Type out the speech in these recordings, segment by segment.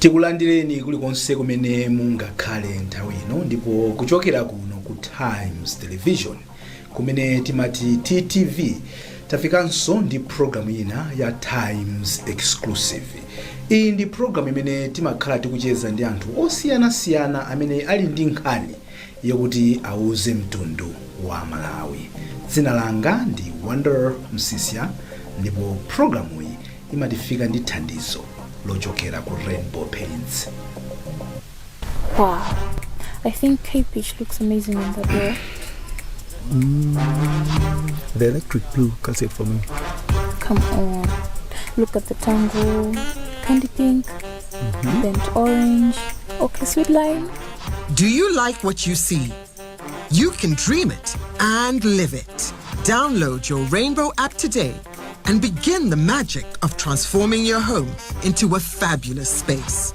Tikulandireni kulikonse kumene mungakhale nthawi ino, ndipo kuchokera kuno ku Times Television kumene timati TTV, tafikanso ndi programu ina ya Times Exclusive. Iyi ndi programu imene timakhala tikucheza ndi anthu osiyanasiyana amene ali ndi nkhani yokuti auze mtundu wa Malawi. Dzina langa ndi Wonder Msisya, ndipo programuyi imatifika ndi thandizo lochokera ku Rainbow Paints. Wow. I think Cape Beach looks amazing on that door. The electric blue cuts it for me. Come on. Look at the tango, candy pink, burnt orange, okay, sweet lime. Do you like what you see? You can dream it and live it. Download your Rainbow app today and begin the magic of transforming your home into a fabulous space.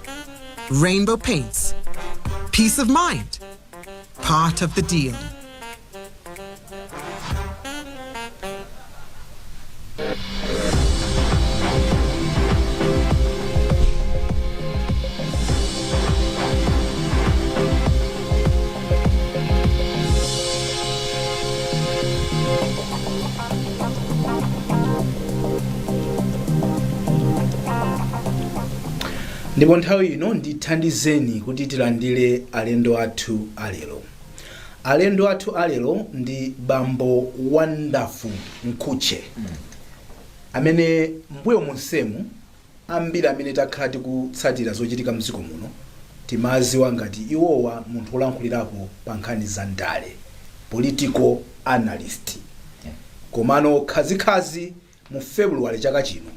Rainbow Paints. Peace of mind. Part of the deal. Ndipo nthawi ino ndithandizeni kuti tilandire alendo athu alero. Alendo athu alero ndi Bambo Wonderful Mkhutche, amene mbuyo monsemu ambiri amene takhala tikutsatira zochitika mdziko muno timaziwa ngati iwowa munthu wolankhulirapo pa nkhani za ndale, political analyst. Komano khazikhazi mu February chaka chino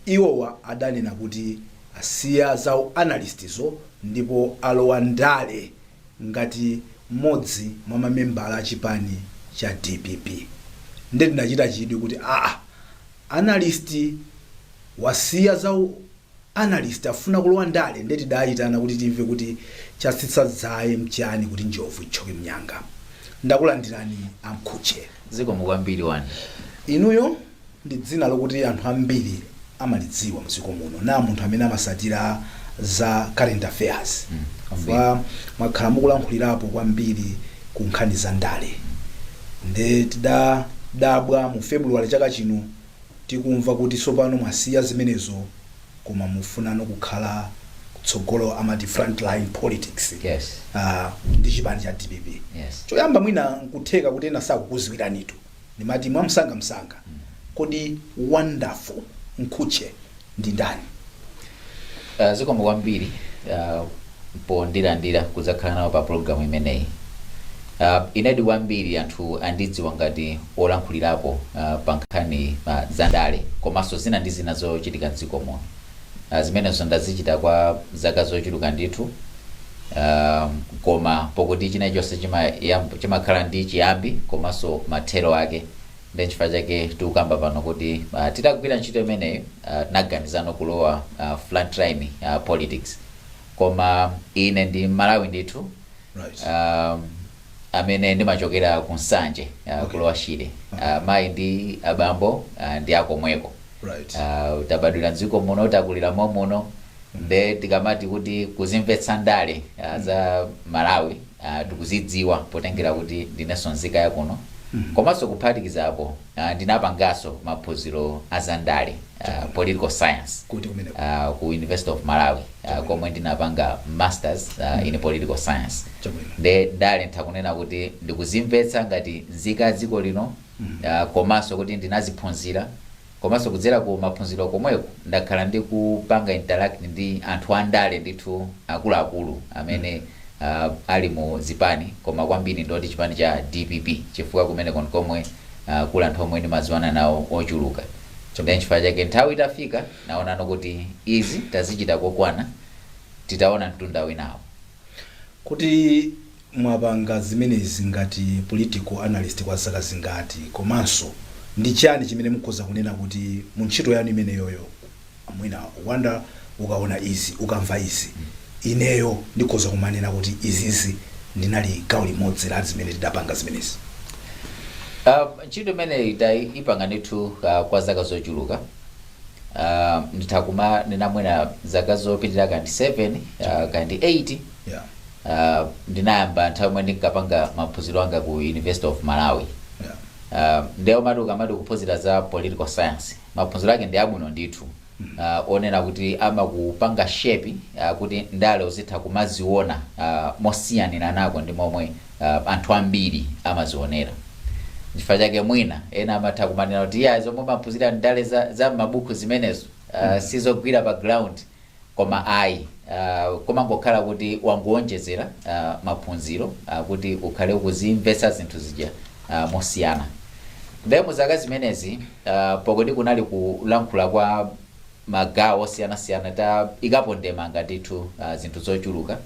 iwowa adanena kuti asiya za analyst zo ndipo alowa ndale ngati mmodzi mwa mamembala a chipani cha dpp. Nde tinachita chidwi kuti aa, analyst wasiya za u analyst, afuna kulowa ndale? Nde tidayitana kuti timve kuti chatsitsa dzaye mchani kuti njovu itchoke mnyanga. Ndakulandirani a Mkhutche. Zikomo kwambiri, Wanda. Inuyo ndi dzina lokuti anthu ambiri amalidziwa mdziko muno, na munthu amene amasatira za current affairs, chifukwa mwakhala mukulankhulirapo kwambiri ku nkhani za ndale. Nde tidadabwa mu February chaka chino tikumva kuti tsopano mwasiya zimenezo koma mufunano kukhala kutsogolo, amati frontline politics, ndi chipani cha dpp. Choyamba, mwina nkutheka kuti ena sakukuziwiranitu, ndimati mwamsangamsanga, kodi Wonderful Mkhutche ndi ndani? Zikomo kwambiri pondilandira kudzakhala nawo pa program imeneyi. Inedi kwambiri anthu andidziwa ngati olankhulirapo pa nkhani za ndale komanso zina ndi zina zochitika mdziko muno. Zimenezo ndazichita kwa zaka zochuluka ndithu. Koma pokuti china chonse chimakhala ndi chiyambi komanso mathero ake, ndi nchifukwa chake tikukamba pano kuti titagwira ntchito imeneyi tinaganizano kulowa frontline politics. Koma ine ndi Malawi ndithu, amene ndimachokera ku Nsanje, ku Lower Shire. Mayi ndi abambo ndi akomweko. Tabadwira mdziko muno, takulira momuno. Nde tikamati kuti kuzimvetsa ndale za Malawi, tikuzidziwa potengera kuti ndinenso nzika yakuno, komanso kuphatikiza apo ndinapanganso maphunziro a zandale, political science. Kuti kumeneko? Ku University of Malawi, komwe ndinapanga masters in political science. Nde ndale ntha kunena kuti ndikuzimvetsa ngati nzika ya dziko lino, komanso kuti ndinaziphunzira, komanso kudzera ku maphunziro komweko ndakhala ndikupanga interact ndi anthu andale ndithu akuluakulu amene ali mu zipani, koma kwambiri ndoti chipani cha dpp, chifukwa kumeneko ndikomwe kuli anthu omwe ndimadziwana nawo ochuluka. Ndiye nchifukwa chake nthawi itafika naonano kuti izi tazichita kokwana, titaona mtunda winawo. Kuti mwapanga zimenezi ngati political analyst kwa zaka zingati, komanso ndi chani chimene mukhoza kunena kuti mu ntchito yanu imeneyoyo, mwina Wanda ukaona izi, ukamva izi, ineyo ndikhoza kumanena kuti izizi ndinali gawo limodzi la zimene tidapanga zimenezi? Ntchito imeneyi tayipanga ndithu kwa zaka zochuluka. Nditha kumanena mwina zaka zopitirira kandi 7, kandi 8. Ndinayamba nthawi imwe ndinkapanga maphunziro anga ku University of Malawi. Ndiye umati ukamati kuphunzira za political science, maphunziro ake ndi abwino ndithu, onena kuti amakupanga shape kuti ndale uzitha kumaziona mosiyanira nako ndi momwe anthu ambiri amazionera. Chifukwa chake mwina ena amatha kumanena kuti iya, zomwe maphunzira ndale za mabuku zimenezo sizogwira pa ground. Koma ayi, komangokhala kuti wanguonjezera maphunziro kuti ukhale ukuzimvetsa zinthu zija mosiyana. Ndiye mu zaka zimenezi, pokuti kunali kulankhula kwa magawo osiyanasiyana, ta ikapo ndemanga ndithu zinthu zochuluka,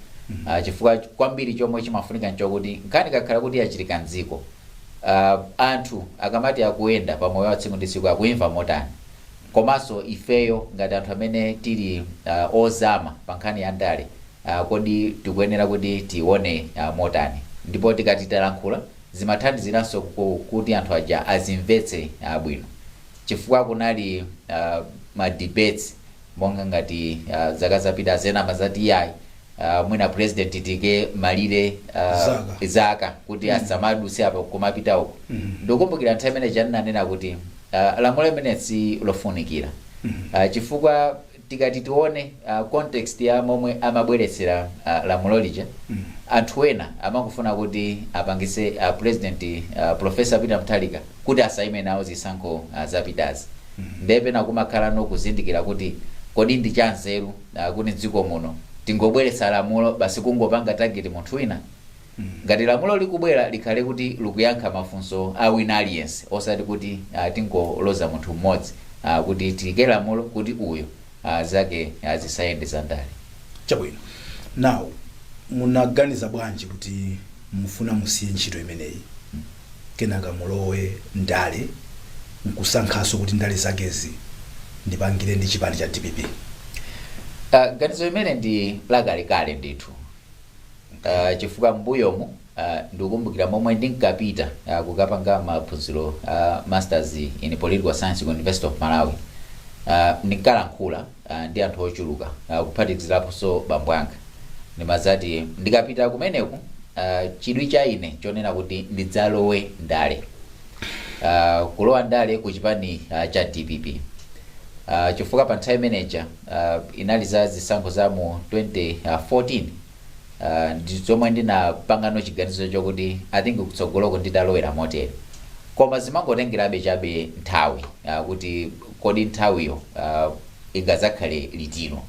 chifukwa kwambiri chomwe chimafunika nchokuti nkhani kakhala kuti yachitika mdziko, anthu akamati akuyenda pamoyo wa tsiku ndi tsiku akuyimva motani, komanso ifeyo ngati anthu amene tili ozama pa nkhani ya ndale, kodi tikuyenera kuti tione motani? Ndipo tikati talankhula, zimathandiziranso kuti anthu aja azimvetse bwino, chifukwa kunali ma debates monga ngati zaka zapita zena amazati iyayi, mwina president tike malire Zaka. Zaka kuti asamadutse apo kumapita uko. Ndikukumbukira nthawi imene chananena kuti lamulo limene si lofunikira, chifukwa tikati tione context ya momwe amabweretsera lamulo lija, anthu ena amangofuna kuti apangise president, Professor Peter Mutharika, kuti asaime nawo zisankho zapitazi. Ndiye pena kumakhala nokuzindikira kuti kodi ndi chanzeru kuti mdziko muno tingobweretsa lamulo basi kungopanga target munthu wina? Ngati lamulo likubwera, likhale kuti likuyankha mafunso a wina aliyense, osati kuti tingoloza munthu mmodzi kuti tiyike lamulo kuti uyo zake zisayende zandale. Chabwino. Now, munaganiza bwanji kuti mufuna musiye ntchito imeneyi, kenaka mulowe ndale, nkusankhanso kuti ndale zakezi ndipangire ndi chipani cha DPP? Ganizo limene ndi lakalekale ndithu, chifukwa mbuyomu ndikukumbukira momwe ndinkapita kukapanga maphunziro masters in political science ku University of Malawi, ndinkalankhula ndi anthu ochuluka, kuphatikiziraponso bambo anga. Ndimazati ndikapita kumeneku, chidwi cha ine chonena kuti ndidzalowe ndale, kulowa ndale ku chipani cha DPP, chifukwa pa nthawi imeneja inali za zisankho za mu 2014, ndi zomwe ndinapangano chiganizo chokuti I think kutsogoloko ndidalowera motere. Koma zimangotengerabe chabe nthawi, kuti kodi nthawiyo ingazakhale litiro?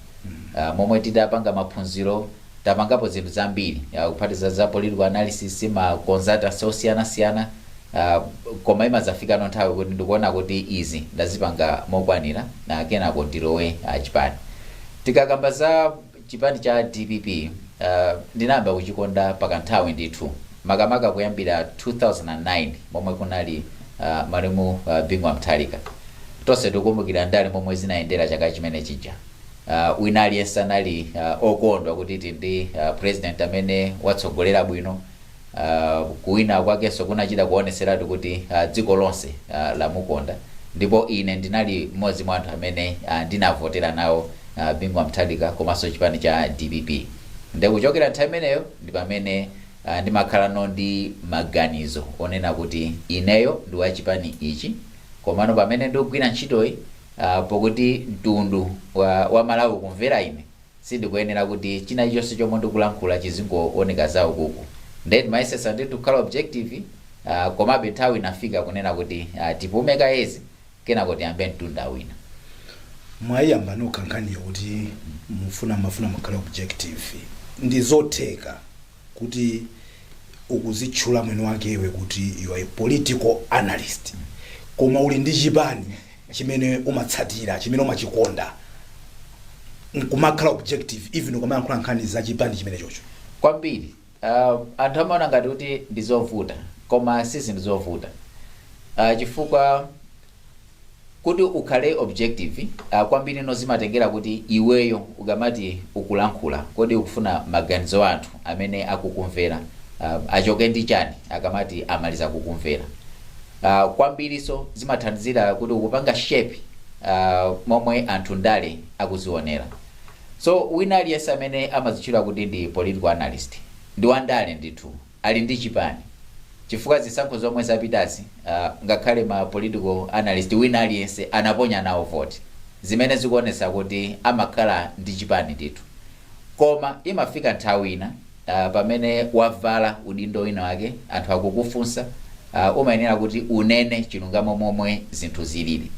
Momwe tidapanga maphunziro, tapangapo zinthu zambiri, kuphatikiza za political analysis, ma consultancy osiyanasiyana, koma imazafikano nthawi kuti ndikuona kuti izi ndazipanga mokwanira, na kenako ndilowe chipani. Tikakamba za chipani cha DPP, ndinayamba kuchikonda pakanthawi ndithu, makamaka kuyambira 2009 momwe kunali malemu Bingu Mutharika. Tonse tikukumbukira ndale momwe zinayendera chaka chimene chija. Wina aliyense anali okondwa kuti tili ndi president amene watsogolera bwino. Kuwina kwakenso kunachita kuoneseratu kuti dziko lonse lamukonda. Ndipo ine ndinali mmodzi mwa anthu amene ndinavotera nawo Bingu Mutharika komanso chipani cha DPP. Ndi kuchokera nthawi imeneyo ndi pamene ndimakhalano ndi maganizo onena kuti ineyo ndi wa chipani ichi, komano pamene ndikugwira ntchitoyi, pokuti mtundu wa Malawi kumvera ine, sindikuyenera kuti china chilichonse chomwe ndikulankhula chizingooneka zawo kuku. Then ndimayesesa ndithu kukhala objective, komabe nthawi inafika kunena kuti tipume kayezi, kenako tiyambe mtunda wina. Mwayiyamba nokha nkhaniyo kuti mafuna mukhale objective. Ndi zotheka kuti ukuzitchula mwini wakewe kuti you are a political analyst, koma uli ndi chipani chimene umatsatira, chimene umachikonda, nkumakhala objective even ukamayankhula nkhani za chipani chimene chocho? Kwambiri. Anthu amaona ngati kuti ndi zovuta, koma si zinthu zovuta, chifukwa kuti ukhale objective, kwambiri no zimatengera kuti iweyo ukamati ukulankhula, kodi ukufuna maganizo anthu amene akukumvera achoke ndi chani akamati amaliza kukumvera? Kwambiriso zimathandizira kuti ukupanga shape Momwe anthu ndale akuzionera, so wina aliyense amene amazitchula kuti ndi political analyst ndi wandale ndithu, ali ndi chipani, chifukwa zisankho zomwe zapitazi, ngakhale ma political analyst wina aliyense anaponya nawo vote, zimene zikuonetsa kuti amakhala ndi chipani ndithu. Koma imafika nthawi ina pamene wavala udindo wina wake, anthu akukufunsa, umayenera kuti unene chilungamo momwe zinthu zilili,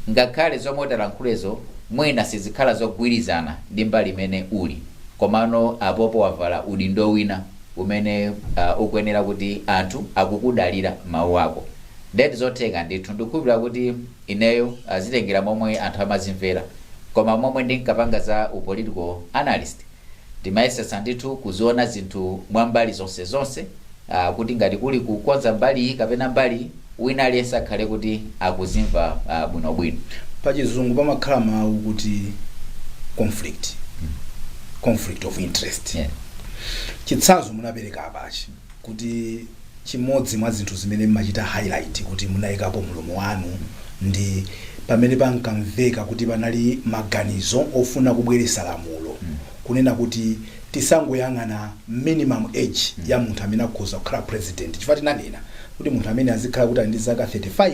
ngakhale zomwe utalankhulezo mwina sizikhala zogwirizana ndi mbali imene uli. Komano apopo wavala udindo wina umene ukuyenera kuti anthu akukudalira mawu ako. Ndeti zotheka ndithu. Ndikukhulupirira kuti ineyo azitengera momwe anthu amazimvera, koma momwe ndinkapanga za upolitical analyst, ndimayesetsa ndithu kuziona zinthu mwa mbali zonse zonse, kuti ngati kuli kukonza mbali iyi kapena mbali iyi, wina aliyense akhale kuti akuzimva bwinobwino. Pachizungu pamakhala mawu kuti conflict of interest. Chitsanzo munapereka apachi kuti chimodzi mwa zinthu zimene mmachita highlight kuti munayikapo mlomo wanu ndi pamene pankamveka kuti panali maganizo ofuna kubweretsa lamulo kunena kuti tisangoyang'ana minimum age ya munthu amene akhoza kukhala president, chifukwa tinanena kuti munthu amene azikhala kuti ali ndi zaka 35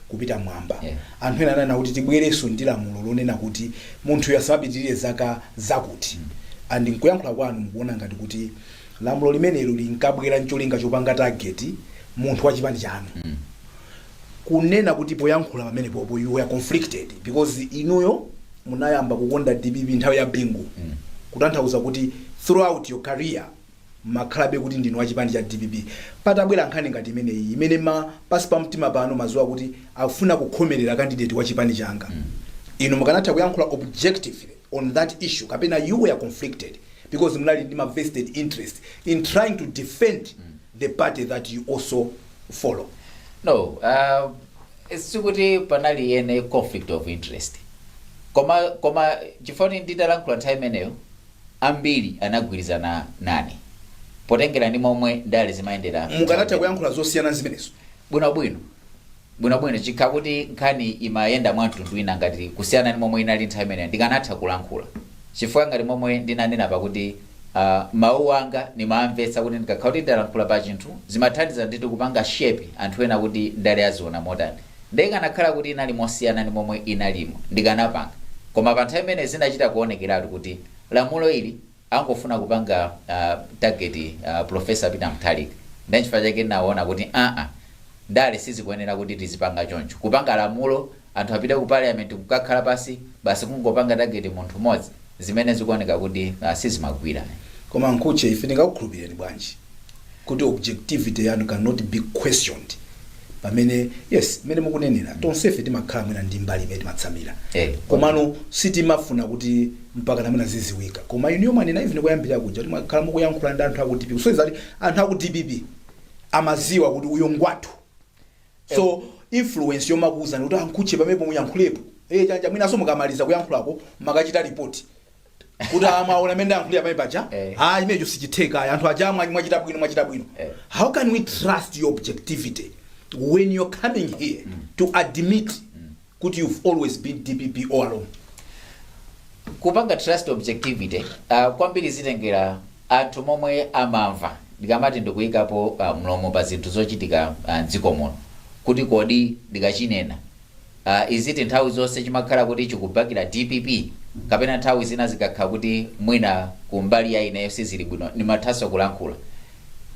kupita mwamba. Anthu ena ananena kuti tibwerenso ndi lamulo lonena kuti munthuyo asamapitirire zaka zakuti. And nkuyankhula kwanu mukuona ngati kuti lamulo limenelo linkabwera ncholinga chopanga target munthu wa chipani chanu. Kunena kuti poyankhula pamene popo you were conflicted because inuyo munayamba kukonda DPP nthawi ya Bingu, kutanthauza kuti throughout your career makhalabe kuti ndinu wachipani cha DPP. Patabwera nkhani ngati imeneyi imene ma pasi pa mtima pano mazuwa kuti akufuna kukhomerera candidate wa chipani changa, inu mukanatha kuyankhula objectively on that issue, kapena you were conflicted because munali ndi ma vested interest in trying to defend the party that you also follow? No, sikuti panali ene conflict of interest, koma chifukwa nditalankhula nthawi imeneyo ambiri anagwirizana nane potengera ndi momwe ndale zimayendera. Mukanatha kuyankhula zosiyana zimenezo? Bwinobwino, bwinobwino. Chikha kuti nkhani imayenda mwa mtundu wina ngati kusiyana ndi momwe inali nthawi imeneyo, ndikanatha kulankhula, chifukwa ngati momwe ndinanena pakuti mawu anga nimamvetsa kuti ndikakhala kuti ndalankhula pa chinthu, zimathandiza ndithu kupanga shape anthu ena kuti ndale aziona motani. Ndikanakhala kuti inali mosiyana ndi momwe inalimo, ndikanapanga. Koma pa nthawi imene zinachita kuonekeratu kuti lamulo ili angofuna kupanga target Professor Peter Mutharika, ndi chifukwa chake naona kuti aa, ndale sizikuyenera kuti tizipanga choncho, kupanga lamulo, anthu apite ku parliament kukakhala pasi, basi kungopanga target munthu mmodzi, zimene zikuoneka kuti sizimagwira. Koma Mkhutche, ife tingakukhulupireni bwanji kuti objectivity yanu cannot be questioned, pamene, yes, mmene mukunenera, tonsefe timakhala mwina ndi mbali imene timatsamira, komano sitimafuna kuti mpaka namwina ziziwika? Koma inuyo mwanena even kuyambira kuja kuti mwakhala mukuyankhula ndi anthu aku DPP, kusonyeza kuti anthu aku DPP amaziwa kuti uyo ngwathu. So influence yomakuwuzani kuti ankhuche pamenepo muyankhulepo, chanja mwinaso mukamaliza kuyankhulako makachita ripoti kuti amaona amene ndayankhulira pamene paja, ah, imenecho sichitheka, anthu aja mwachita bwino, mwachita bwino. How can we trust your objectivity when you're coming here to admit kuti you've always been DPP all along? Kupanga trust objectivity, kwambiri zitengera anthu momwe amamva ndikamati ndikuyikapo mlomo pa zinthu zochitika mdziko muno, kuti kodi ndikachinena iziti nthawi zonse chimakhala kuti chikubakira DPP, kapena nthawi zina zikakhala kuti mwina kumbali ya ineyo sizili bwino ndimathanso kulankhula?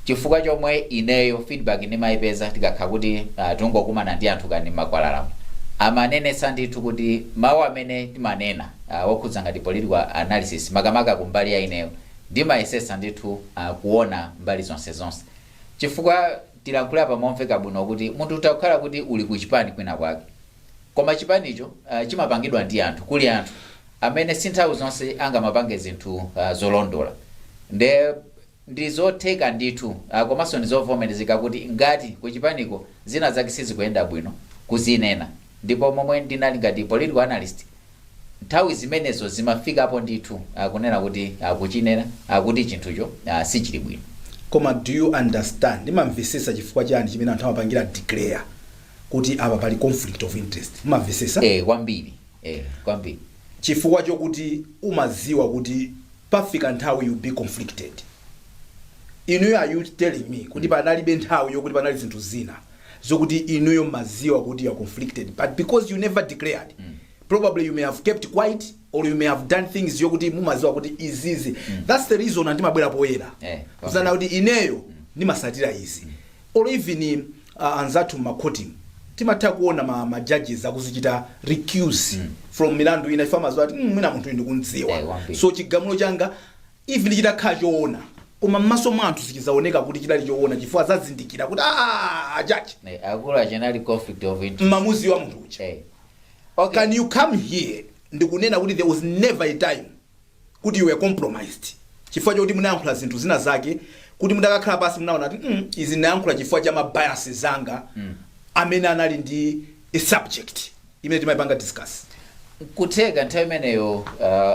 Chifukwa chomwe ineyo feedback ndimayipeza tikakhala kuti tungokumana ndi anthu kani makwalalamo, amanenetsa ndithu kuti mawu amene timanena wokhudza ngati political analysis, makamaka kumbali ya ineyo, ndimayesetsa ndithu kuona mbali zonse zonse. Chifukwa tilankhula pamomveka bwino kuti munthu utakhala kuti uli ku chipani kwina kwake, koma chipanicho chimapangidwa ndi anthu, kuli anthu amene si nthawi zonse angamapange zinthu zolondola. Nde ndi zotheka ndithu, komanso ndi zovomerezeka kuti ngati kuchipaniko zina zake sizikuyenda bwino, kuzinena. Ndipo momwe ndinali ngati political analyst, nthawi zimenezo zimafikapo ndithu kunena kuti kuchinena kuti chinthucho sichili bwino. Koma do you understand, ndimamvesesa chifukwa chani chimene anthu amapangira declare kuti apa pali conflict of interest? Mumamvesesa? Eh, kwambiri. Kwambiri. Chifukwa chokuti umaziwa kuti pafika nthawi you be conflicted. Inuyo, are you telling me kuti panalibe nthawi yokuti panali zinthu zina zokuti inuyo maziwa kuti you are conflicted, but because you never declared, probably you may have kept quiet or you may have done things yokuti mumaziwa kuti izizi? That's the reason andimabwera poyera kusana kuti ineyo ndimasatira izi, or even anzathu mmakhoti timatha kuona ma judges akuzichita recuse from milandu ina, ife amaziwa kuti mwina munthu ndikundziwa. Kwambiri. So chigamulo changa, even chitakhala choona, koma m'maso mwa anthu sichizaoneka kuti chidali choona, chifukwa zazindikira kuti, ah, jaji Akulu achinali conflict of interest. Mmamuziwa munthu uja. Okay. Can you come here ndikunena kuti there was never a time kuti you were compromised chifukwa chokuti munayankhula zinthu zina zake, kuti mudakakhala pasi munaona kuti izi ndinayankhula chifukwa cha ma biases anga amene anali ndi a subject imene timayipanga discuss? Kutheka nthawi imeneyo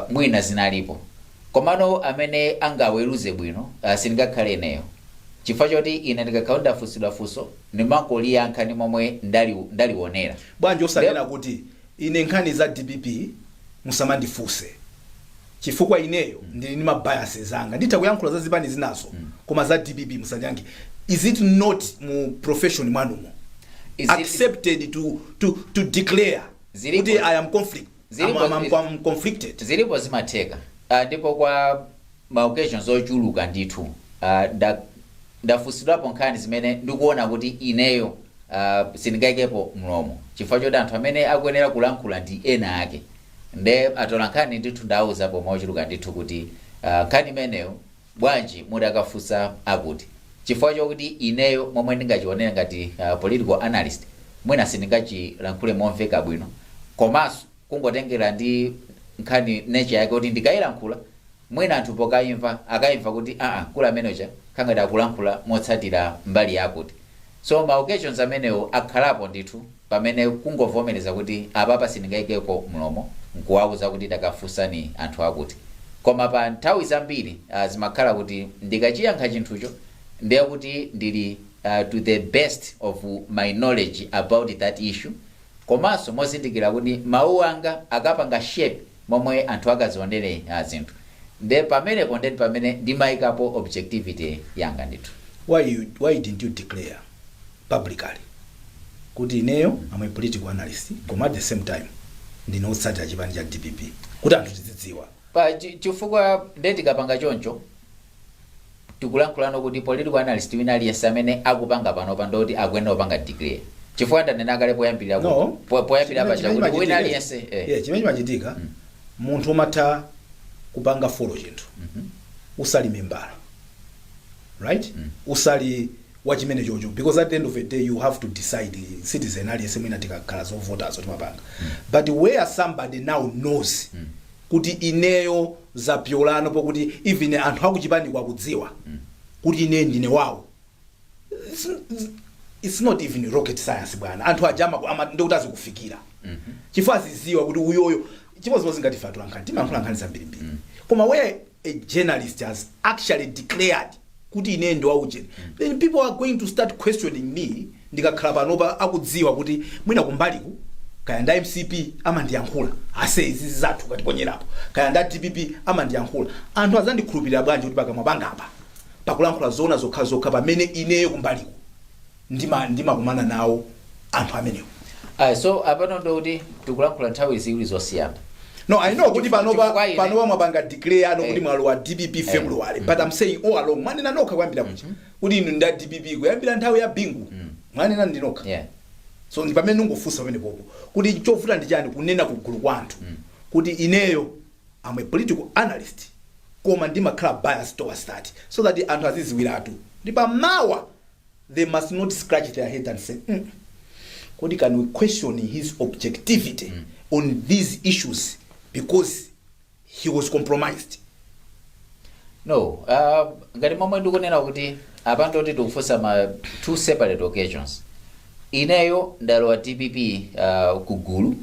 mwina zinalipo, komano amene angaweruze bwino sindingakhale ineyo, chifukwa choti ine ndikakhala ndafunsidwa funso, ndimangoliyankha ndi momwe ndalionera. Bwanji osanena kuti ine nkhani za DPP musamandifunse, chifukwa ineyo ndili ndi ma biases anga, nditha kuyankhula za zipani zinazo, koma za DPP musandiyankhe? Is it not mu profession mwanumo accepted to declare kuti I am conflict, I'm conflicted? Zilipo, zimatheka. Ndipo kwa ma occasions ochuluka ndithu ndafunsidwapo nkhani zimene ndikuona kuti ineyo sindingayikepo mlomo, chifukwa choti anthu amene akuyenera kulankhula ndi ena ake. Nde atola nkhani ndithu ndawuzapo mochuluka ndithu kuti nkhani imeneyo bwanji mudakafunsa akuti, chifukwa chokuti ineyo momwe ndingachionera ngati political analyst, mwina sindingachilankhule momveka bwino, komanso kungotengera ndi nkhani nature yake, kuti ndikayilankhula mwina anthu pokaimva akayimva kuti aa, kula amenecha khangati akulankhula motsatira mbali yakuti. So ma occasions amenewo akhalapo ndithu, pamene kungovomereza kuti apapa sindingayikeko mlomo, nkuwauza kuti takafunsani anthu akuti. Koma pa nthawi zambiri zimakhala kuti ndikachiyankha chinthucho, ndiye kuti ndili to the best of my knowledge about that issue, komanso mozindikira kuti mawu anga akapanga shape momwe anthu akazionere zinthu. Nde pamenepo ndeni pamene ndimayikapo objectivity yanga ndithu. Why didn't you declare publicly kuti ineyo am a political analyst, koma at the same time ndine otsatira chipani cha DPP, kuti anthu tizidziwa? Pa chifukwa nde tikapanga choncho, tikulankhulano kuti political analyst wina aliyense amene akupanga panopa ndoti akuyenera kupanga declare, chifukwa ndanena kale poyambirira No. poyambirira paja Chimene kuti wina chimachitika- aliyense. Yeah, chimene chimachitika, munthu umatha kupanga follow chinthu usali membala, right? Usali wa chimene chocho, because at the end of the day you have to decide. Citizen aliyense, mwina tikakhala zovotazo timapanga, but where somebody now knows kuti ineyo zapyolano pokuti even anthu akuchipani kwakudziwa kuti ine ndine wawo, it's not even rocket science, bwana. Anthu aja ndikuti azikufikira chifukwa aziziwa kuti uyoyo. Chimodzimodzi ngati ife atolankhani, timayankhula nkhani zambirimbiri, koma where a journalist has actually declared kuti ine ndi waujeni, then people are going to start questioning me. Ndikakhala panopa, akudziwa kuti mwina kumbaliku kaya nda MCP amandiyankhula, ase izizi zathu katiponyerapo, kaya nda DPP amandiyankhula, anthu azandikhulupirira bwanji kuti pakamwa pangapa pakulankhula zoona zokhazokha, pamene ineyo kumbaliku ndimakumana nawo anthu amenewo? So apano ndikuti tikulankhula nthawi ziwiri zosiyana. No, I know kuti panopa Chifukwa panopa mwapanga declare ano kuti mwalowa DPP February, but I'm saying all along mwanena nokha kuyambira kuja kuti inu nda DPP kuyambira nthawi ya Bingu, mwanena ndinokha. So ndi pamene ndingofunsa pamene popo kuti chovuta ndi chani kunena kugulu kwa anthu kuti ineyo am a political analyst, koma ndimakhala biased towards that, so that anthu aziziwiratu ndi pamawa they must not scratch their head and say, kodi can we question his objectivity on these issues because he was compromised?" No, ngati momwe ndikunena kuti apa ndoti tikufunsa ma two separate occasions. Ineyo ndalowa DPP kugulu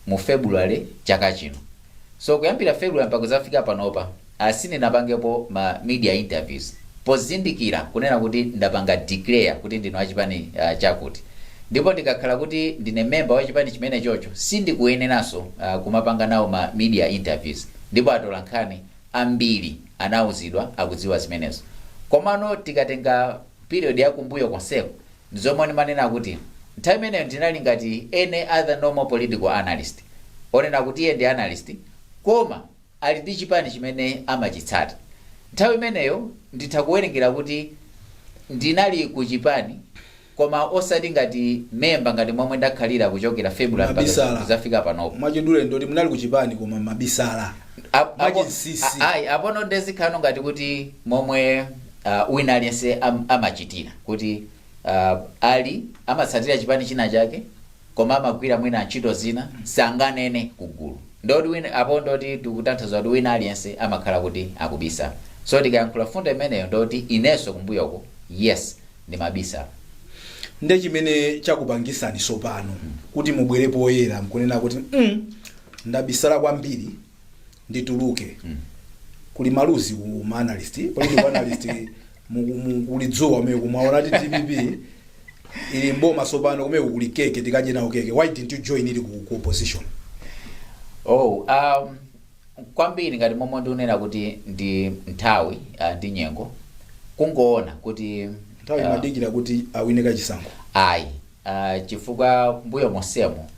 mu February chaka chino. So kuyambira February mpaka kuzafika panopa, sindinapangepo ma media interviews, pozindikira kunena kuti ndapanga declare kuti ndine wachipani chakuti. Ndipo ndikakhala kuti ndine member wa chipani chimene chocho, sindikuyeneranso kumapanga nawo ma media interviews. Ndipo atolankhani ambiri anauzidwa, akudziwa zimenezo. Komano tikatenga period yakumbuyo konseko, ndizomwe ndimanena kuti nthawi imeneyo ndinali ngati any other normal political analyst, onena kuti iye ndi analyst koma ali ndi chipani chimene amachitsata. Nthawi imeneyo nditha kuwerengera kuti ndinali ku chipani, koma osati ngati member ngati momwe ndakhalira kuchokera February mpaka Mabisala. kuzafika panopo. Mwachidule ndoti munali ku chipani koma mabisala. Mwachinsinsi. Ayi, apono ndezikhala ngati kuti momwe wina aliyense amachitira kuti ali amatsatira chipani china chake koma amagwira mwina ntchito zina, sanganene kugulu. Ndoti wina apo, ndoti tikutanthauza kuti wina aliyense amakhala kuti akubisa. So tikayankhula fundo imeneyo, ndoti inenso kumbuyoko, yes, ndimabisa. Nde chimene chakupangisani sopano kuti mubwere poyera nkunena kuti ndabisala kwambiri, ndituluke," kuli maluzi ku ma analyst, political analyst, kuli dzuwa kumene kumwaona ti DPP ili mboma sopano, kumene kuli keke, tikadye nawo keke. Why didn't you join ili ku opposition? Oh, kwambiri ngati momwe ndikunena kuti ndi nthawi, ndi nyengo, kungoona kuti Nthawi imadikira kuti awine kachisankho? Ayi, chifukwa mbuyo monsemo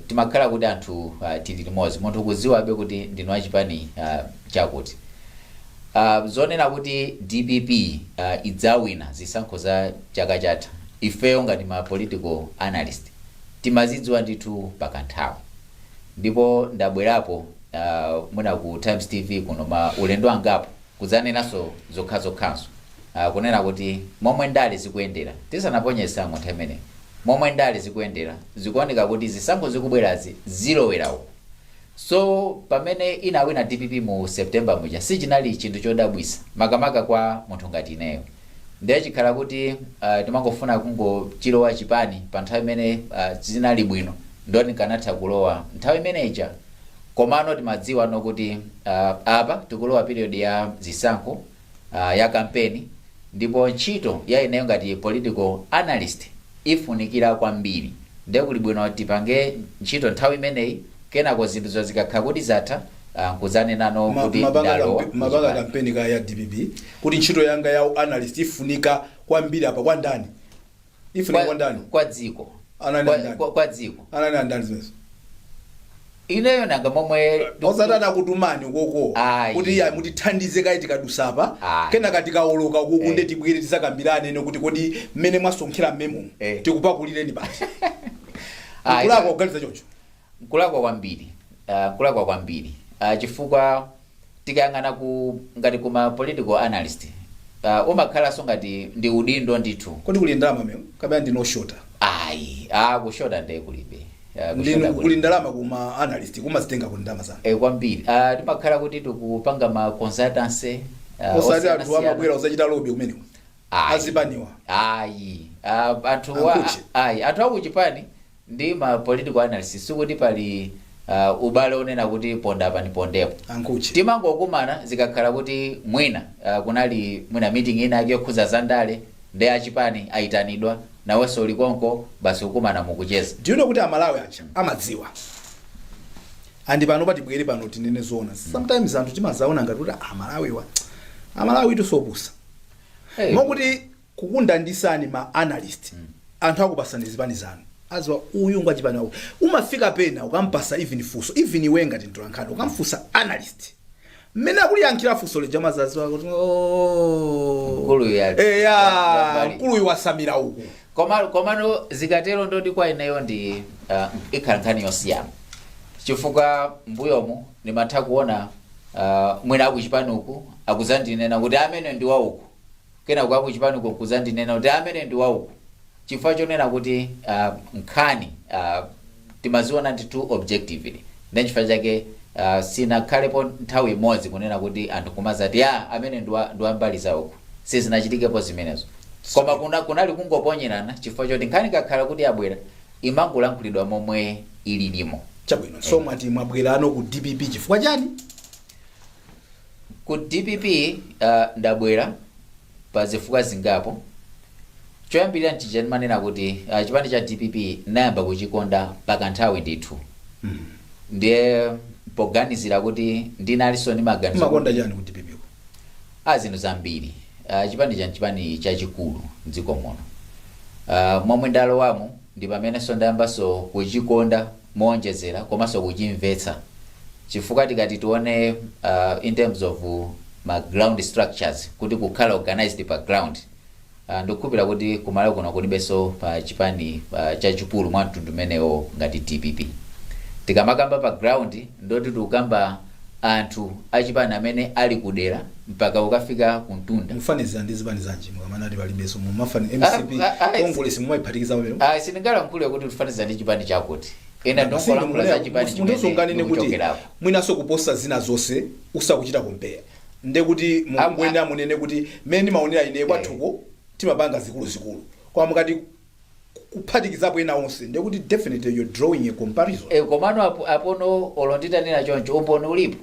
timakhala kuti anthu tili limodzi, munthu kudziwabe kuti ndinu achipani chakuti. Zonena kuti DPP idzawina zisankho za chaka chatha, ifeyo ngati ma political analyst timazidziwa ndithu pakanthawi. Ndipo ndabwerapo mwina ku Times TV kuno ma ulendo angapo kudzanenanso zokhazokhanso, kunena kuti momwe ndale zikuyendera, tisanaponye zisankho nthawi imeneyo, momwe ndale zikuyendera zikuoneka kuti zisankho zikubwerazi zilowera uku. So pamene inawina DPP mu September muja, sichinali chinthu chodabwisa, makamaka kwa munthu ngati ineyo. Ndiye chikhala kuti timangofuna kungochilowa chipani pa nthawi imene zinali bwino, ndoti nkanatha kulowa nthawi imeneja. Komano timadziwa no kuti apa tikulowa period ya zisankho, ya kampeni, ndipo ntchito ya ineyo ngati political analyst ifunikira kwambiri. Ndiye kuli bwino tipange ntchito nthawi imeneyi, kenako zinthu zikakhala kuti zatha, nkudzanenano kuti ndalowa Mapanga kuchipani. Kampeni ka ya DPP kuti ntchito yanga ya analyst ifunika kwambiri apa, kwa ndani ifunika? Kwa ndani? Kwa dziko. Anani? Ndani? Kwa dziko. Anani andani zimenezo? Ineyo nanga momwe Osati anakutumani ukoko Ayi. kuti iya mutithandize kayi tikadusapa, Ayi. kenaka tikawoloka ukuku, nde tibwere tizakambirane ino kuti kodi mmene mwasonkhera mmemo tikupakulireni pati? Ayi. Kulakwa kuganiza choncho? Nkulakwa kwambiri, nkulakwa kwambiri, chifukwa tikayang'ana ku ngati kuma political analyst, umakhalanso ngati ndi udindo ndithu. Kodi kuli ndalama meo kapena ndinoshota? Ayi, kushota ndiye kulibe. Kushota Ndinu kulibe. kuli ndalama kuma analyst, kumazitenga kuli ndalama zanu? Kwambiri. Timakhala kuti tikupanga ma consultancy Osati anthu osiyanasiyana. amabwera uzachita lobby kumeneko? Ayi. Azipaniwa? Ayi, anthu wa Ankuchi. Ayi, anthu akuchipani ndi ma political analyst sikuti pali ubale onena kuti ponda apa ndipondepo. Ankuchi. Timangokumana zikakhala kuti mwina kunali mwina meeting ina yake yokhudza zandale, ndi achipani ayitanidwa, nawenso uli konko, basi kukumana mukucheza. Do you know kuti Amalawi aja amadziwa? Andi pano patibwere pano tinene zoona, sometimes anthu timazaona ngati kuti Amalawiwa, Amalawi tisopusa. Hey. Mokuti kukundandisani ma analyst, anthu akupasani zipani zanu, aziwa uyu ngwachipani wako. Umafika pena ukampasa even funso, even iwe ngati mtolankhani ukamfunsa analyst, mmene akuliyankhira funso lija mazaziwa kuti, "Oh, Mkuluyu eya, yambali." Mkuluyu wasamira uku. Koma komano zikatero ndoti kwa ineyo ndi ikhala nkhani yosiyana, chifukwa mbuyomu ndimatha kuona mwina akuchipani uku akuzandinena kuti amene ndi wauku, kenako akuchipani uku kuzandinena kuti amene ndi wauku, chifukwa chonena kuti nkhani timaziona ndithu objectively. Ndi chifukwa chake sinakhalepo nthawi imodzi kunena kuti anthu kumazati ya amene ndi wa mbali za uku, sizinachitikepo zimenezo. Koma kunali kungoponyerana chifukwa choti nkhani kakhala kuti yabwera imangolankhulidwa momwe ililimo. Chabwino, so mwati mwabwerano ku DPP chifukwa chani? Ku DPP ndabwera pa zifukwa zingapo. Choyambirira nchija ndimanena kuti chipani cha DPP nayamba kuchikonda pakanthawi ndithu. Ndiye poganizira kuti ndinalinso ndi maganizo Makonda chani ku DPP ko? A zinthu zambiri. Chipani cha chipani chachikulu mdziko muno. Momwe ndalowamo ndi pamenenso ndayambanso kuchikonda moonjezera komanso kuchimvetsa, chifukwa tikati tione in terms of ma ground structures, kuti kukhala organized pa ground, ndikukhulupirira kuti kumalawi kuno kulibenso pa chipani chachikulu mwa mtundu umenewo ngati DPP. Tikamakamba pa ground, ndoti tikukamba anthu achipani amene ali kudera mpaka ukafika kumtunda. Mufanizira ndi zipani zanji mukamanati palibenso? Mumafani MCP, Congress, mumayiphatikiza pamene? Sindingalankhule kuti tifaniza ndi chipani chakuti. Ine ndingolankhula za chipani Munthu chimene unganene kuti ndikuchokerako. Mwinanso kuposa zina zonse usakuchita compare, nde kuti mukungoyenera munene kuti mmene ndimaonera ine kwathuko timapanga zikuluzikulu, koma mukati kuphatikizapo ena onse, nde kuti definitely you're drawing a comparison. Komano apono olo nditanena choncho, umboni ulipo.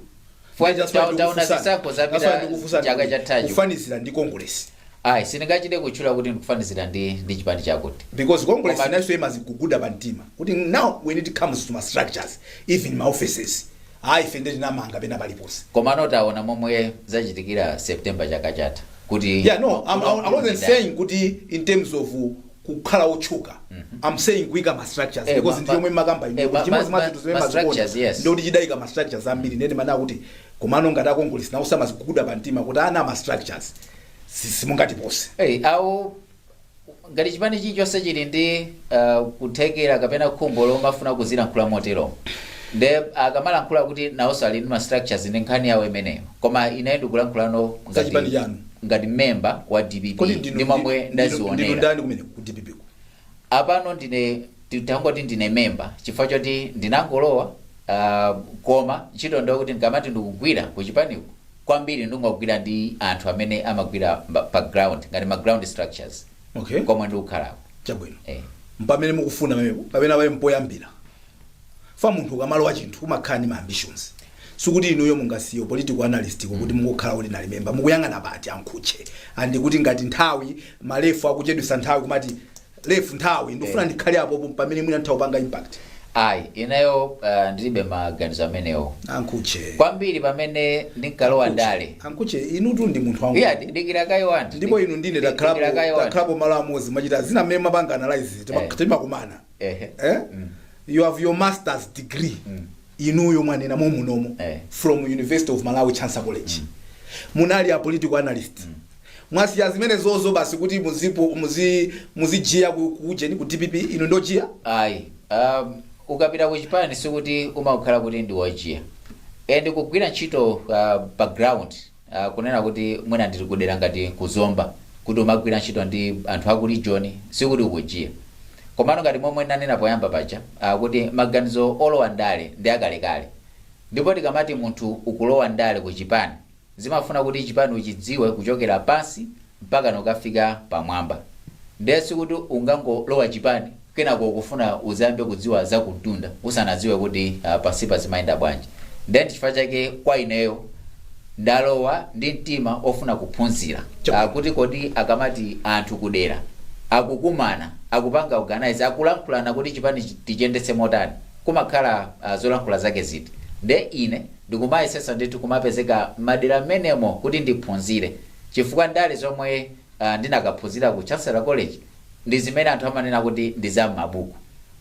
That's why Taona zisankho That's why zapita ndikufunsani chaka kuti chathacho. Kufanizira ndi Congress. Ayi, sindingachite kutchula kuti ndikufanizira ndi chipani chakuti. Because Congress nayo imaziguguda pa mtima kuti now when it comes to ma structures, even ma offices, ayi, ife ndi tinamanga pena paliponse. Komano taona momwe zachitikira September chaka chatha kuti Yeah, no, I wasn't saying kuti in terms of kukhala otchuka. I'm saying kuyika ma structures, because ndi yomwe makamba ine kuti chimodzi mwa zinthu zimene ma structures, mazikonda yes. ndikuti chidayika ma structures ambiri. Ndene manena kuti komano ngati a Congress nawo samaziguguda pa mtima kuti ana ma structures simungatipose. Hey, awo ngati chipani chilichonse chili ndi kuthekera kapena khumbo lomafuna kuzilankhula motero, nde akamalankhula kuti nawonso ali ndi ma structures, ndi nkhani yawo imeneyo. Koma ine ndikulankhulano Za chipani chanu. Ngati member wa DPP Kodi ndinu ndi momwe ndinu ndazionera. ndani kumene ku DPP ku? Apano ndine, tangoti ndine member chifukwa choti ndinangolowa, koma ntchito ndokuti ndikamati ndikugwira kuchipaniku kwambiri ndingogwira ndi anthu amene amagwira pa ground, ngati ma ground structures komwe ndikukhalako. Chabwino. Eh. Mpamene mukufuna pamenepo, pamene pali mpoyambira fa munthu ukamalowa chinthu umakhala ndi ma ambitions. Sikuti inuyo mungasiye political analyst kuti mungokhala kuti nali member. Mukuyang'ana pati, ankhuche? Andi kuti ngati nthawi malefu akuchedwesa nthawi, kumati lefu nthawi ndikufuna ndikhale apopo pamene mwina nthawi upanga impact. Ayi, ineyo ndilibe maganizo amenewo. Ankhuche. Kwambiri pamene ndinkalowa ndale. Ankhuche, inutu ndi munthu wangu. Iya, dikira kaye wanthu. Ndipo inu ndine Dikira kaye wanthu. takhalapo malo amodzi, machita zina mmene mapanga analyze, timakumana. Eh? You have your master's degree, inuyo mwanena momunomo, from University of Malawi, Chancellor College. Munali a political analyst. Mwasiya zimene zozo basi kuti muzipo muzijiya kujeni ku DPP? Inu ndojiya? Ayi, ukapita ku chipani sikuti umakhala kuti ndi wojiya. And kugwira ntchito pa ground, kunena kuti mwina ndili kudera ngati kuzomba, kuti umagwira ntchito ndi anthu aku region, sikuti ukujiya. Komano ngati momwe nanena poyamba paja, kuti maganizo olowa ndale ndi akalekale, ndipo tikamati munthu ukulowa ndale ku chipani, zimafuna kuti chipani uchidziwe kuchokera pansi mpaka nokafika pamwamba. Ndiye sikuti ungangolowa chipani kenako ukufuna uzayambe kudziwa zakumtunda usanadziwe kuti pansipa zimayenda bwanji. Ndiye chifukwa chake kwa ineyo ndalowa ndi mtima ofuna kuphunzira, kuti kodi akamati anthu kudera akukumana, akupanga organize, akulankhulana kuti chipani tichiyendetse motani, kumakhala zolankhula zake ziti? Nde ine ndikumayesesa ndithu kumapezeka madera menemo kuti ndiphunzire, chifukwa ndale zomwe ndinakaphunzira ku Chancellor College ndi zimene anthu amanena kuti ndi za m'mabuku,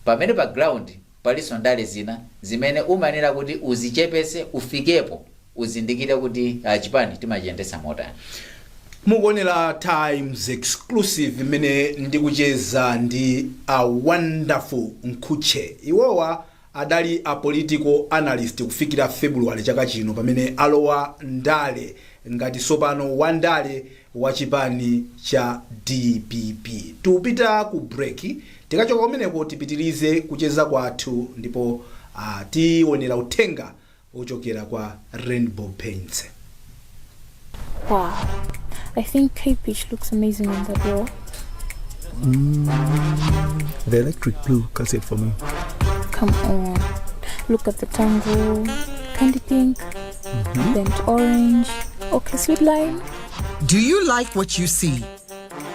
pamene pa ground palinso ndale zina zimene umayenera kuti uzichepese, ufikepo, uzindikire kuti chipani timachiyendetsa motani. Mukuonera Times Exclusive imene ndikucheza ndi a Wonderful Mkhutche. Iwowa adali a political analyst kufikira February chaka chino, pamene alowa ndale ngati sopano wandale wa chipani cha DPP. Tikupita ku break. Tikachoka kumeneko tipitirize kucheza kwathu, ndipo tionera uthenga ochokera kwa Rainbow Paints. Wow. I think Cape Beach looks amazing on that wall. The electric blue cuts it for me. Come on. Look at the tango, candy pink, burnt orange, okay, sweet lime. Do you like what you see?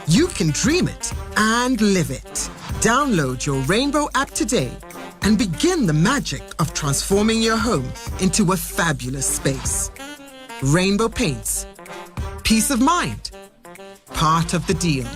You can dream it and live it. Download your Rainbow app today and begin the magic of transforming your home into a fabulous space. Rainbow Paints. Peace of mind. Part of the deal.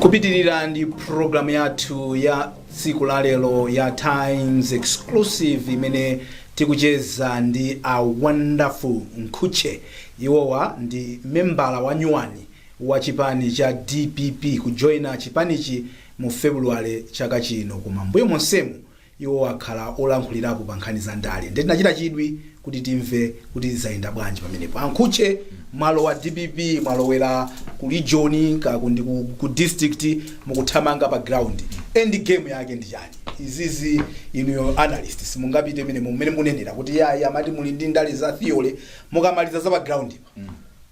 Kupitirira ndi programu yathu ya tsiku la lero ya Times Exclusive, imene tikucheza ndi a Wonderful Mkhutche. Iwowa ndi membala wa nyuwani wa chipani cha DPP, kujoyina chipanichi mu February chaka chino, koma mbuyo monsemu iwo akhala olankhulirapo pa nkhani za ndale. Ndiye tinachita chidwi kuti timve kuti zayenda bwanji pamenepo. Ankhuche, mwalo wa DPP, mwalowera ku region kaku ndi ku district, mukuthamanga pa ground, end game yake ndi chani? Izizi inuyo analyst simungapite mene mmene munenera kuti yayi, amati muli ndi ndale za theory. Mukamaliza za pa ground pa,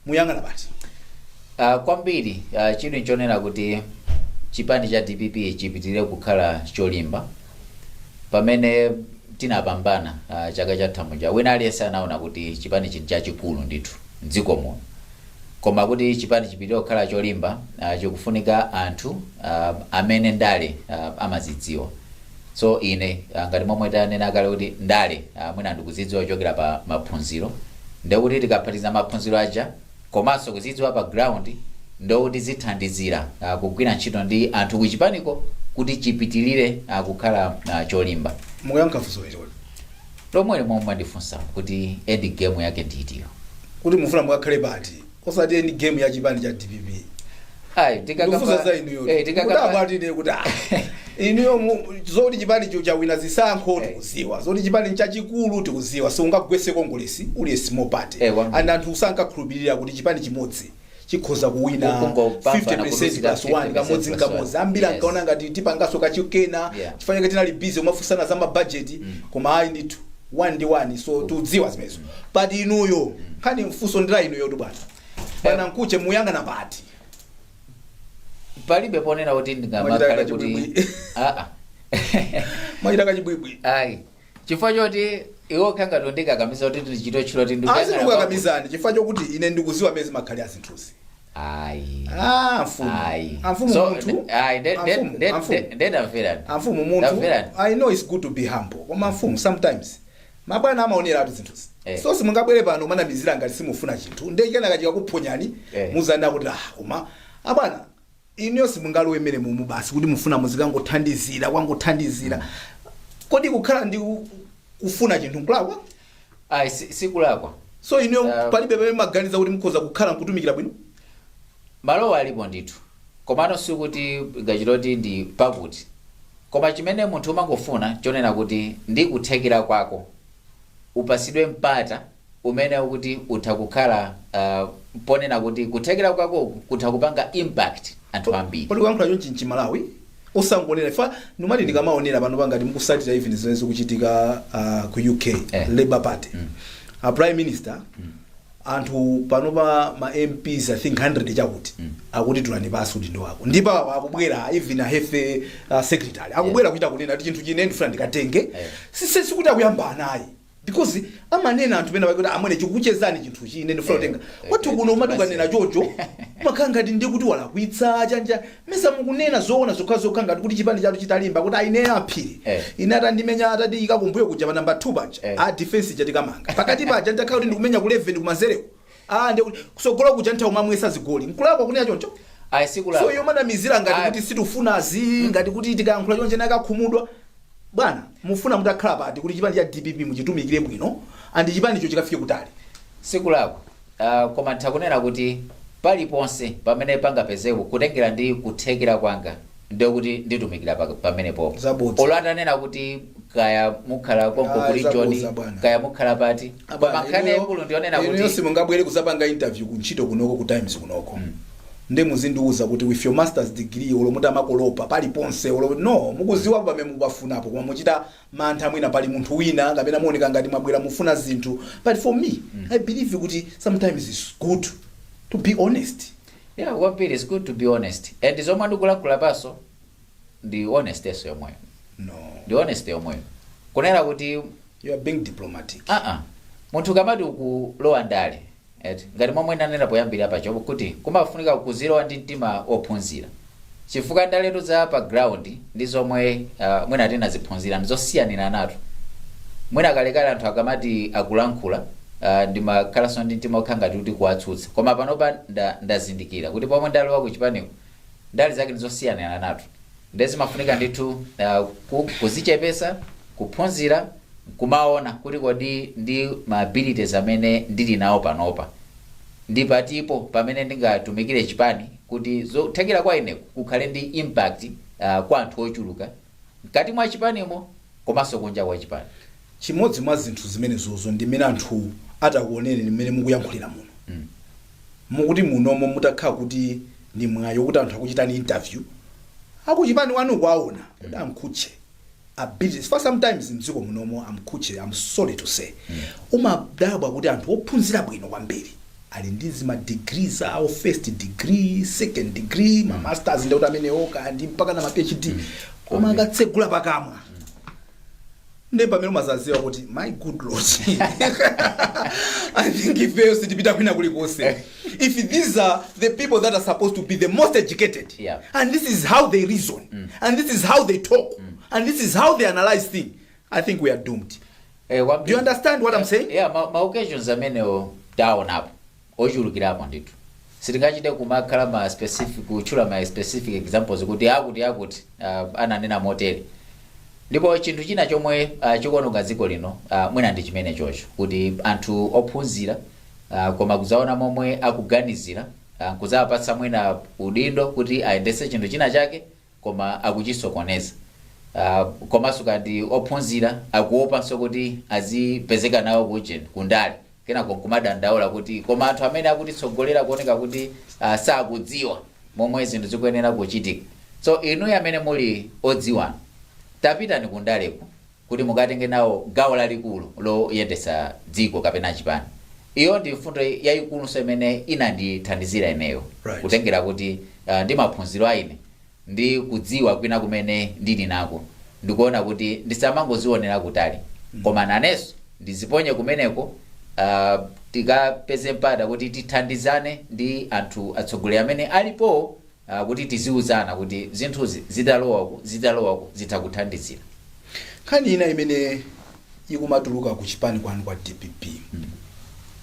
muyang'ana pati? Kwambiri, chidwi nchonena kuti chipani cha DPP chipitirire kukhala cholimba. Pamene tinapambana chaka chatha muja, wina aliyense anaona kuti chipani chili chachikulu ndithu mdziko muno. Koma kuti chipani chipitirire kukhala cholimba, chikufunika anthu amene ndale amazidziwa. So ine, ngati momwe tanena kale kuti ndale mwina ndikuzidziwa kuchokera pa maphunziro, ndekuti tikaphatiza maphunziro aja komanso kuzidziwa pa ground, ndekuti zithandizira kugwira ntchito ndi anthu kuchipaniko kuti chipitirire kukhala cholimba. Mukuyankha funso lero lomwe momwe mwandifunsa kuti end game yake ndiitiyo? Kuti mufuna mukakhale pati, osati end game ya chipani cha DPP. Ayi. Ndikufunsa za inuyo. Tikakamba Kudabwa kuti inuyo zoti chipani cho chawina zisankho tikuziwa, zoti chipani chachikulu tikuziwa, siungagwese Kongolesi uli a small party. Kwambiri. And anthu sankakhulupirira kuti chipani chimodzi chikhoza kuwina Kungopambana 50% kudusira plus 1 50% kamodzi plus nkamodzi. one. Ambiri ankaona ngati tipangaso kachikena chifukwa chake tinali busy kumafunsana za mabajeti, koma ayi ndithu, 1 ndi 1, so tikudziwa zimenezo. But inuyo, nkhani mfunso ndila inuyo tu, bwana, bwana Mkhutche, muyang'ana pati? Palibe ponena kuti ndingamakhale Mwachita kuti kachibwibwi. aa. Mwachita kachibwibwi. Ayi, chifukwa choti iwo khangati ndikakamiza kuti ndichite tchulo kuti ndikuyang'ana. Azindikukakamizani chifukwa chokuti ine ndikuziwa amene zimakhali azinthuzi. Ayi. Ah, mfumu. Ayi. Amfumu, So, munthu. Ayi, Amfumu, amfumu. ndendamverani. Amfumu, munthu, Ndamverani. I know it's good to be humble, koma mfumu, sometimes mabwana amaonera atu zinthuzi. So simungabwere pano manamizira ngati simufuna chinthu, ndiye kenaka chikakuphonyani muzanena kuti ah, koma abwana inuyo simungalowe mmene mumu basi kuti mufuna muzikangothandizira kwangothandizira. Kodi kukhala ndi kufuna chinthu nkulakwa? Ayi, sikulakwa. So inuyo palibe pamene maganiza kuti mukhoza kukhala nkutumikira bwino? Malowa alipo ndithu, komano sikuti ngachitoti ndi pakuti, koma chimene munthu umangofuna chonena kuti ndi kuthekera kwako upasidwe mpata umene ukuti utha kukhala ponena kuti kuthekera kwako kutha kupanga impact anthu ambiri. Kodi kuyankhula chonchi mchimalawi osangonera ifa numati ndikamaonera pano pangati mukusatira even zimene zikuchitika ku UK, Labour Party, a prime minister, anthu panopa ma MPs I think 100 chakuti akuti tulani pasi udindo wako, ndipo awa akubwera, even a health secretary akubwera kuchita kunena kuti chinthu chine ndifuna ndikatenge. Sise sikuti akuyamba anayi, because amanena anthu pena pakuti amwene chikukuchezani chinthu chine ndifuna kutenga. Kwathu kuno umati ukanena chocho umakhala ngati ndiye kuti walakwitsa chanja. Mesa mukunena zoona zokhazokha, ngati kuti chipani chathu chitalimba kuti aine aphiri ine atandimenya atandiyika kumbuyo kuja pa namba 2 paja, a defense chatikamanga pakati paja, ndakhala kuti ndikumenya ku 11 kumanzereko, ah, ndiye kuti kusogolo kuja nthawi umamwesa zigoli. Nkulakwa kunena choncho? Ayi, sikulakwa. So iyo manamizira ngati kuti situfunazi, ngati kuti tikayankhula choncho nakakhumudwa. Bwana, mufuna mutakhala pati kuti chipani cha DPP muchitumikire bwino and chipanicho chikafike kutali? Sikulakwa, koma nditha kuti paliponse pamene pangapezeko kutengera ndi kuthekera kwanga, ndiye kuti nditumikira pamenepopo. Zabodza. Olo atanena kuti kaya mukhala konko Ah, kuli zabodza, John, bwana. kaya mukhala pati, koma nkhani Inuyo- yaikulu ndionena inuyo kuti simungabwere kuzapanga interview kuntchito kunoko ku Times kunoko. Nde muzindiuza kuti with your master's degree, olo mutamakolopa paliponse, olo no mukuziwa pamene mukupafunapo, koma muchita mantha, mwina pali munthu wina kapena muoneka ngati mwabwera mufuna zinthu. But for me, I believe kuti sometimes it's good to be honest. Yeah, kwambiri, it's good to be honest, and zomwe ndikulankhula paso ndi honest eso yomweyo. No. Ndi honest yomweyo, kunena kuti You are being diplomatic. Aa, munthu kamati ukulowa ndale eti, ngati momwe ndanena poyambira pacho kuti kumafunika kuzilowa ndi mtima ophunzira, chifukwa ndaletu za pa ground ndi zomwe mwina tinaziphunzira ndizosiyanira nato. Mwina kalekale anthu akamati akulankhula, ndimakhalanso ndi mtima okhala ngati kuti kuwatsutsa, koma panopa ndazindikira kuti pomwe ndalowa kuchipaniko, ndale zake ndizosiyanira nato. Ndezimafunika ndithu kuzichepesa, kuphunzira, kumaona kuti kodi ndi ma abilities amene ndili nawo panopa ndi patipo pamene ndingatumikire chipani kuti zothekera kwa ine kukhale ndi impact kwa anthu ochuluka mkati mwa chipanimo komanso kunja kwa chipani. Chimodzi mwa zinthu zimenezozo ndi mmene anthu atakuoneni, mmene mukuyankhulira muno. Mukuti munomo mutakhala kuti ndi mwayi kuti anthu akuchitani interview akuchipani wanu, kwaona kuti a Mkhutche abilities, for sometimes mdziko munomo, a Mkhutche, I'm sorry to say, umadabwa kuti anthu ophunzira bwino kwambiri ali ndi zima degrees awo, first degree, second degree, ma masters, ndikuti amenewo kandi mpaka na ma PhD, koma akatsegula pakamwa ndi pamene umazaziwa kuti, my good Lord, I think ifeyo sitipita kwina kulikonse if these are the people that are supposed to be the most educated and this is how they reason and this is how they talk and this is how they analyze things. I think we are doomed. Kwambiri. Do you understand what I'm saying? Yeah, ma occasions amenewo taonapo ochulukirapo ndithu. Sitingachite kumakhala ma specific, kutchula ma specific examples kuti akuti akuti ananena motere. Ndipo chinthu china chomwe chikuononga dziko lino mwina ndi chimene chocho, kuti anthu ophunzira koma kuzaona momwe akuganizira, kuzawapatsa mwina udindo kuti ayendetse chinthu china chake, koma akuchisokoneza. Komanso kandi ophunzira akuopanso kuti azipezeka nawo kujen kundale, kenako nkumadandaula kuti koma anthu amene akutitsogolera kuoneka kuti sakudziwa momwe zinthu zikuyenera kuchitika. So inuyo amene muli odziwana, tapitani kundaleko kuti mukatenge nawo gawo lalikulu loyendetsa dziko kapena chipani. Iyo ndi mfundo yayikulunso imene inandithandizira ineyo kutengera kuti ndi maphunziro a ine ndi kudziwa kwina kumene ndili nako, ndikuona kuti ndisamangozionera kutali, koma nanenso ndiziponye kumeneko, tikapeze mpata kuti tithandizane ndi anthu atsogoleri amene alipo, kuti tiziuzana kuti zinthuzi zitalowaku, zitalowaku, zitha kuthandizira. Nkhani ina imene ikumatuluka ku chipani kwanu kwa DPP,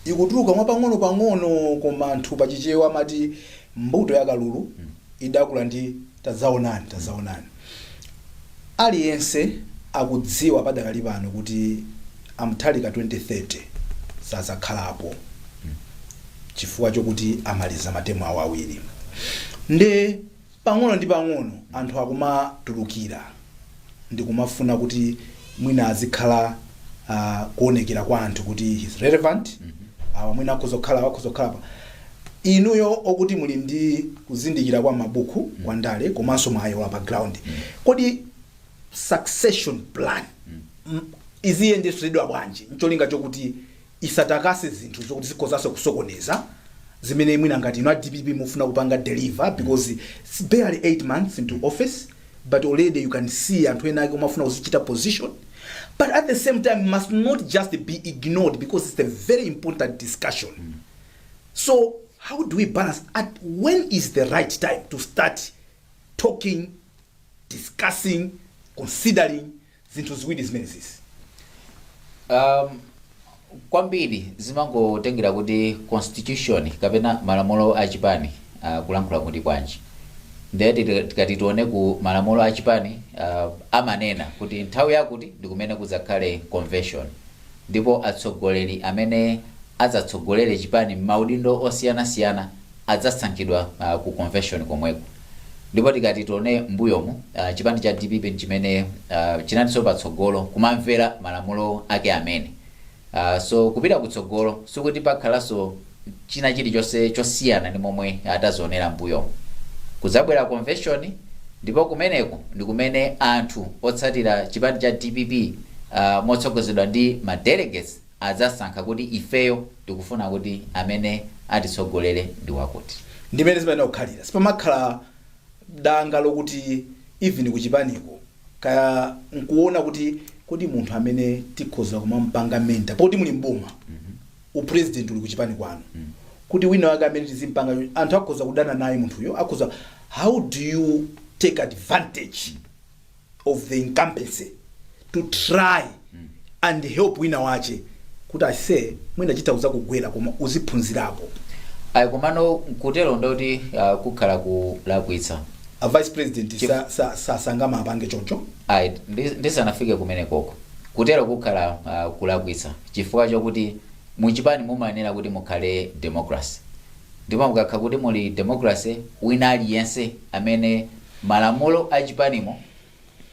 ikutuluka mwapang'ono pang'ono, koma anthu pachichewa amati mbuto ya kalulu idakula ndi tadzaonani tadzaonani. Aliyense akudziwa padakali pano kuti a Mutharika 2030 sazakhalapo chifukwa chokuti amaliza ma term awo awiri. Nde pang'ono ndi pang'ono anthu akumatulukira ndi kumafuna kuti mwina azikhala kuonekera kwa anthu kuti he's relevant, awa mwina akhoza kukhala pa inuyo okuti muli ndi kuzindikira kwa mabuku kwa ndale komanso mwayola pa ground. Kodi succession plan iziyendetsedwa bwanji ncholinga chokuti isatakase zinthu zokuti zikhozanso kusokoneza zimene mwina ngati inu a DPP mufuna kupanga deliver? Because it's barely 8 months into office, but already you can see anthu ena ake omafuna kuzichita position, but at the same time must not just be ignored because it's a very important discussion. So how do we balance? At when is the right time to start talking, discussing, considering zinthu ziwiri zimenezisi? Kwambiri zimangotengera kuti constitution kapena malamulo achipani kulankhula kuti bwanji. Ndiye tikati tione ku malamulo achipani, amanena kuti nthawi yakuti ndi kumene kudzakhale convention, ndipo atsogoleri amene adzatsogolere chipani m'maudindo osiyanasiyana adzasankhidwa ku convention komweko. Ndipo tikati tione mbuyomu, chipani cha DPP chimene chinatinso patsogolo kumamvera malamulo ake amene, so kupita kutsogolo sikuti pakhalanso china. China chilichonse chosiyana ndi momwe atazionera mbuyo. Kudzabwera convention, ndipo kumeneko ndi kumene anthu otsatira chipani cha DPP, motsogozedwa ndi ma delegates, adzasankha kuti ifeyo tikufuna kuti amene atitsogolere ndi wakuti. Ndimene zimayenera kukhalira. Sipamakhala danga lokuti even kuchipaniko kaya nkuona kuti kodi munthu amene tikhoza kumampanga mentor, poti muli mboma, upresident uli kuchipani kwanu, kuti wina wake amene tizimpanga, anthu akhoza kudana naye munthuyo, akhoza, how do you take advantage of the incumbency to try and help wina wache kuti ase mwina chita kugwera koma uziphunzirapo? Ayi, komano nkutero ndoti kukhala kulakwitsa. A vice president sa sangama apange choncho? Ayi, ndisanafike kumene koko, kutero kukhala kulakwitsa, chifukwa chokuti muchipani mumayenera kuti mukhale democracy, ndipo mukakhala kuti muli democracy, wina aliyense amene malamulo achipanimo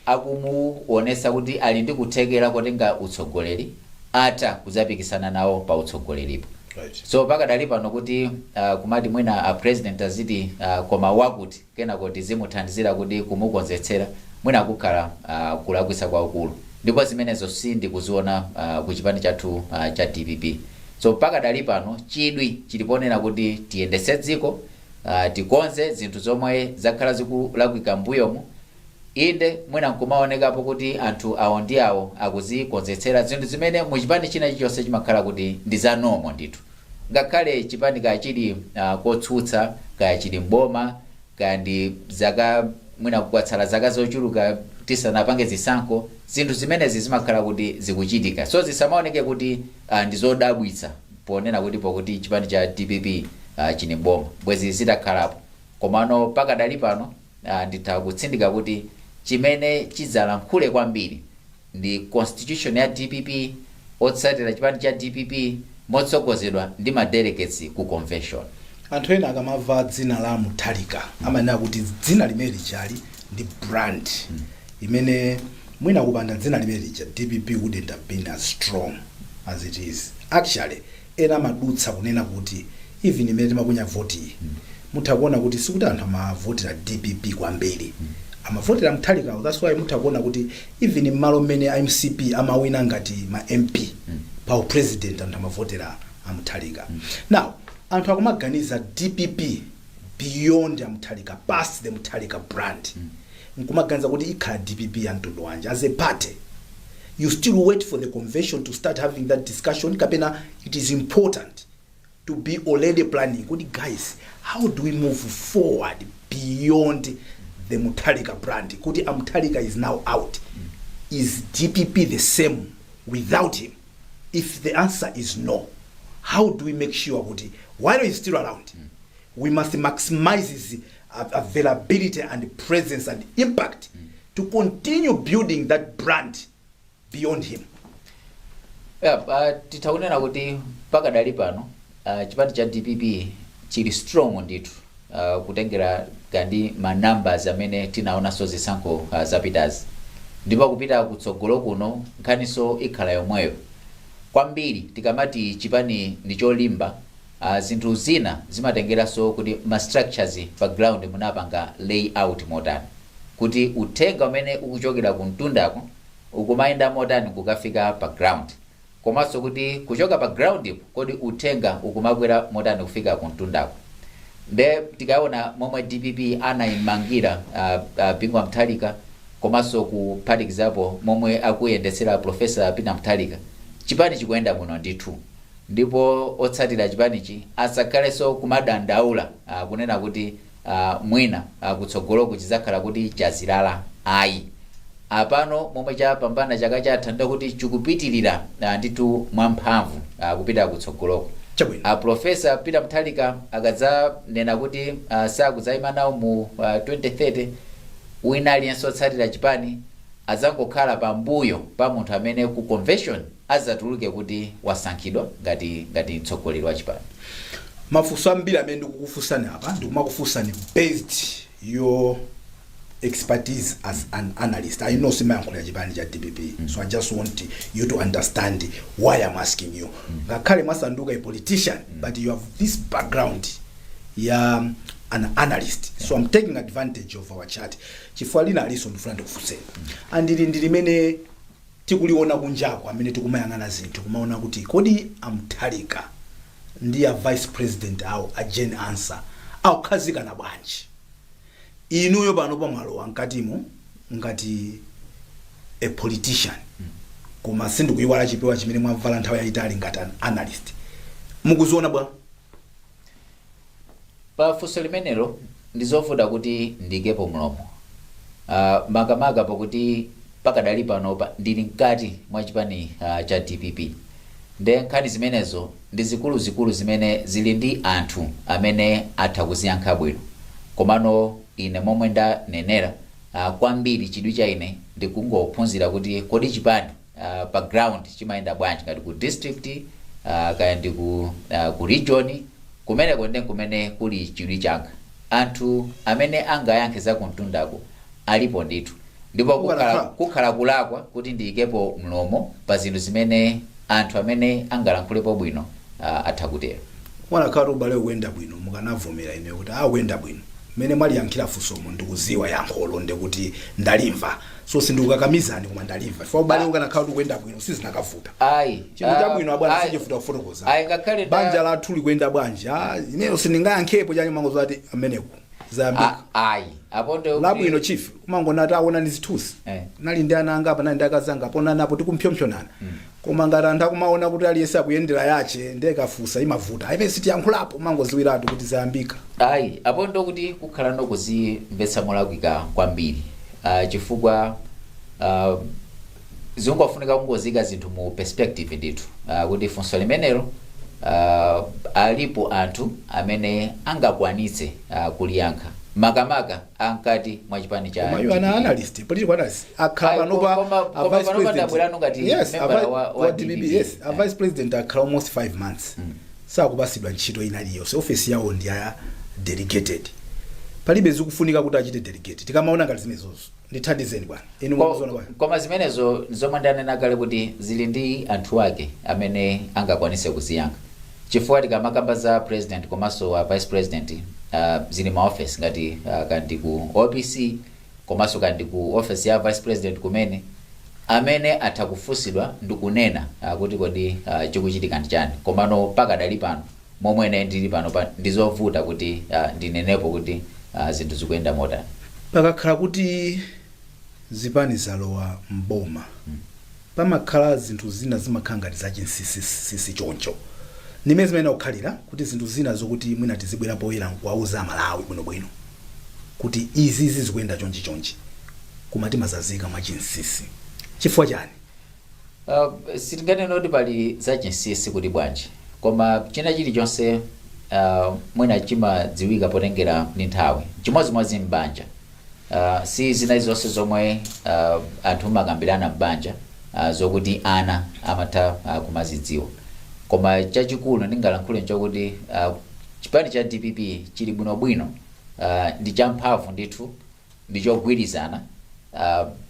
akumuonesa kuti ali ndi kuthekera kotenga utsogoleri atha kudzapikisana nawo pa utsogoleripo. So pakadali pano kuti kumati mwina a president aziti koma wakuti, kenako tizimuthandizira kuti kumukonzetsera, mwina kukhala kulakwitsa kwakukulu, ndipo zimenezo sindikuziona ku chipani chathu cha DPP. So pakadali pano chidwi chiliponera kuti tiyendetse dziko, tikonze zinthu zomwe zakhala zikulakwika mbuyomu. Inde, mwina nkumaonekapo kuti anthu awo ndi awo akuzikonzetsera zinthu zimene muchipani china chilichonse chimakhala kuti ndi za normal ndithu, ngakhale chipani kaya chili kotsutsa, kaya chili mboma, kaya ndi zaka, mwina kwatsala zaka zochuluka tisanapange zisankho, zinthu zimenezi zimakhala kuti zikuchitika. So zisamaoneke kuti ndi zodabwitsa ponena kuti pokuti chipani cha DPP chili mboma bwezi zitakhalapo. Komano pakadali pano nditha kutsindika kuti chimene chidzalankhule kwambiri ndi constitution ya DPP, otsatira chipani cha DPP motsogozedwa ndi ma delegates ku convention. Anthu ena akamamva dzina la Mutharika amanena kuti dzina limene lijali ndi brand imene mwina kupanda dzina limene lija DPP wouldn't have been as strong as it is. Actually, ena amadutsa kunena kuti even imene timaponya voti, mutha kuona kuti sikuti anthu amavotera DPP kwambiri, amavotera Mutharikawo. That's why mutha kuona kuti even mmalo mmene MCP amawina ngati ma MP, pa president anthu amavotera aMutharika. Now anthu akumaganiza DPP beyond aMutharika, past the Mutharika brand, nkumaganiza kuti ikhala DPP ya mtundu wanji as a party. You still wait for the convention to start having that discussion, kapena it is important to be already planning kuti, guys, how do we move forward beyond the Mutharika brand, kuti aMutharika is now out, is DPP the same without him? If the answer is no, how do we make sure kuti while he's still around we must maximize his availability and presence and impact to continue building that brand beyond him? Yeah, titha kunena kuti pakadali pano chipani cha DPP chili strong ndithu, kutengera kandi ma numbers amene tinaonanso zisankho zapitazi, ndipo kupita kutsogolo kuno nkhaniso ikhala yomweyo kwambiri. Tikamati chipani ndi cholimba, zinthu zina zimatengeranso kuti ma structures pa ground munapanga layout motani, kuti uthenga umene ukuchokera ku mtundako ukumayenda motani kukafika pa ground, komanso kuti kuchoka pa ground ipo kodi uthenga ukumakwera motani kufika ku mtundako. Nde tikaona momwe DPP anayimangira Bingu Mutharika, komanso kuphatikizapo momwe akuyendetsera Professor Peter Mutharika, chipani chikuyenda bwino ndithu, ndipo otsatira chipanichi asakhalenso kumadandaula kunena kuti mwina kutsogoloku chizakhala kuti chazilala. Ayi, apano momwe chapambana chaka chatha ndikuti chikupitirira ndithu mwamphamvu kupita kutsogoloko. Professor Peter Mutharika akadzanena kuti sakudzayima nawo mu 2030, wina aliyense otsatira chipani adzangokhala pambuyo pa munthu amene ku convention adzatuluke kuti wasankhidwa ngati mtsogoleri wa chipani. Mafunso ambiri amene ndikukufunsani apa, ndikumakufunsani based your expertise as an analyst, I know simayankhulira chipani cha DPP, so I just want you to understand why I'm asking you. Ngakhale mwasanduka a politician, but you have this background ya an analyst, so I'm taking advantage of our chat chifukwa lina aliso ndifuna ndikufunseni, and ili ndi limene tikuliona kunjako, amene tikumayang'ana zinthu, kumaona kuti kodi a Mutharika ndi a vice president awo a Jane Ansah akukhazikana bwanji? Inuyo pano pamwalowa mkatimo ngati a politician, koma sindikuyiwala chipewa chimene mwavala nthawi yayitali ngati an analyst. Mukuziona bwa? Pa funso limenelo ndizovuta kuti ndikepo mlomo, makamaka pakuti pakadali panopa ndili mkati mwa chipani cha DPP. Nde nkhani zimenezo ndi zikuluzikulu zimene zili ndi anthu amene atha kuziyankha bwino. Komano ine momwe ndanenera, kwambiri chidwi cha ine ndikungophunzira kuti kodi chipani pa ground chimayenda bwanji, ngati ku district, kaya ndi ku region kumeneko, ndi kumene kuli chidwi changa. Anthu amene angayankhe za kumtundako alipo ndithu, ndipo kukhala kulakwa kuti ndiyikepo mlomo pa zinthu zimene anthu amene angalankhulepo bwino atha kutero. Wanakhala ubale ukuyenda bwino, mukanavomera ine kuti akuyenda bwino. Mmene mwaliyankhira funsomo, ndikuziwa yankholo, ndikuti ndalimva, so sindikukakamizani, koma ndalimva chifukwa ubale ukanakhala kuti ukuyenda bwino, sizinakavuta. Ayi. Chinthu chabwino, abwana, sichifuta kufotokoza. Ayi, ngakhale Banja lathu likuyenda bwanji? Ah, ineyo sindingayankhepo chanyi, mangozati ameneku zayambika. Ayi, apo ndo Labwino, chief, umangona aona ni zithunzi, nali ndi ana anga apa, nali ndi akazanga apo, nanapo tikumpsompsonana. Koma ngati anthu akumaona kuti aliyense akuyendera yache, ndekafusa imavuta. Ayipe sitiyankhulapo, umangoziwiratu kuti zayambika. Ayi, apo ndo kuti kukhala nokuzimvetsa molakwika kwambiri, chifukwa zingofunika kungozika zinthu mu perspective ndithu, kuti funso limenelo alipo anthu amene angakwanitse kuliyankha, makamaka ankati mwa chipani cha Koma iwo ana DPP. analyst, political analyst akhala Ayi, panopa koma a vice panopa president ndabwerano ngati yes, member wa wa DPP. DPP. Yes, a vice president akhala almost 5 months sakupasidwa ntchito ina iliyonse. Ofesi yawo ndi ya delegated, palibe zikufunika kuti achite delegate. Tikamaona ngati zimenezozo, ndithandizeni bwana, inu mukuziona bwana? Koma zimenezo zomwe ndanena kale kuti zili ndi anthu ake amene angakwanise kuziyankha, chifukwa tikamakamba za president komanso vice president, zili ma office ngati kandi ku OPC komanso kandi ku office ya vice president kumene amene atha kufunsidwa ndikunena kuti kodi chikuchitika ndi chani. Komano pakadali pano, momwe ine ndili pano pa, ndizovuta kuti ndinenepo kuti zinthu zikuyenda motani. Pakakhala kuti zipani zalowa mboma, pamakhala zinthu zina zimakhala ngati zachinsinsi choncho. Ndimene zimene kukhalira kuti zinthu zina zokuti mwina tizibwera poyera nkuwauza Amalawi bwinobwino kuti izi zikuyenda chonchi chonchi, koma timazazika mwachinsinsi. Chifukwa chani? Sitinganene kuti pali zachinsinsi kuti bwanji, koma china chilichonse mwina chimadziwika potengera ndi nthawi. Chimodzimodzi m'banja, si zina zonse zomwe anthu makambirana m'banja zokuti ana amatha kumazidziwa. Koma chachikulu ndingalankhule nchokuti chipani cha DPP chili bwinobwino, ndi champhamvu ndithu, ndi chogwirizana,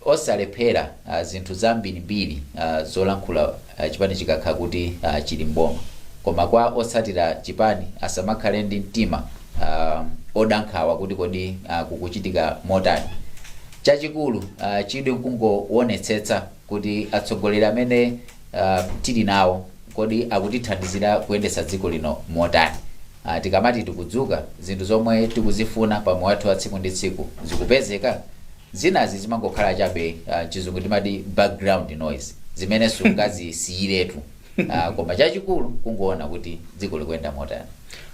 osalephera zinthu zambirimbiri zolankhula chipani chikakhala kuti chili mboma. Koma kwa otsatira chipani, asamakhale ndi mtima odankhawa kuti kodi kukuchitika motani. Chachikulu chidwi nkungoonetsetsa kuti atsogoleri amene tili nawo kodi akutithandizira kuyendetsa dziko lino motani. Tikamati tikudzuka, zinthu zomwe tikuzifuna pa moyo wathu wa tsiku ndi tsiku zikupezeka. Zinazi zimangokhala chabe, chizungu timati background noise, zimene sungazisiyiretu, koma chachikulu kungoona kuti dziko likuyenda motani.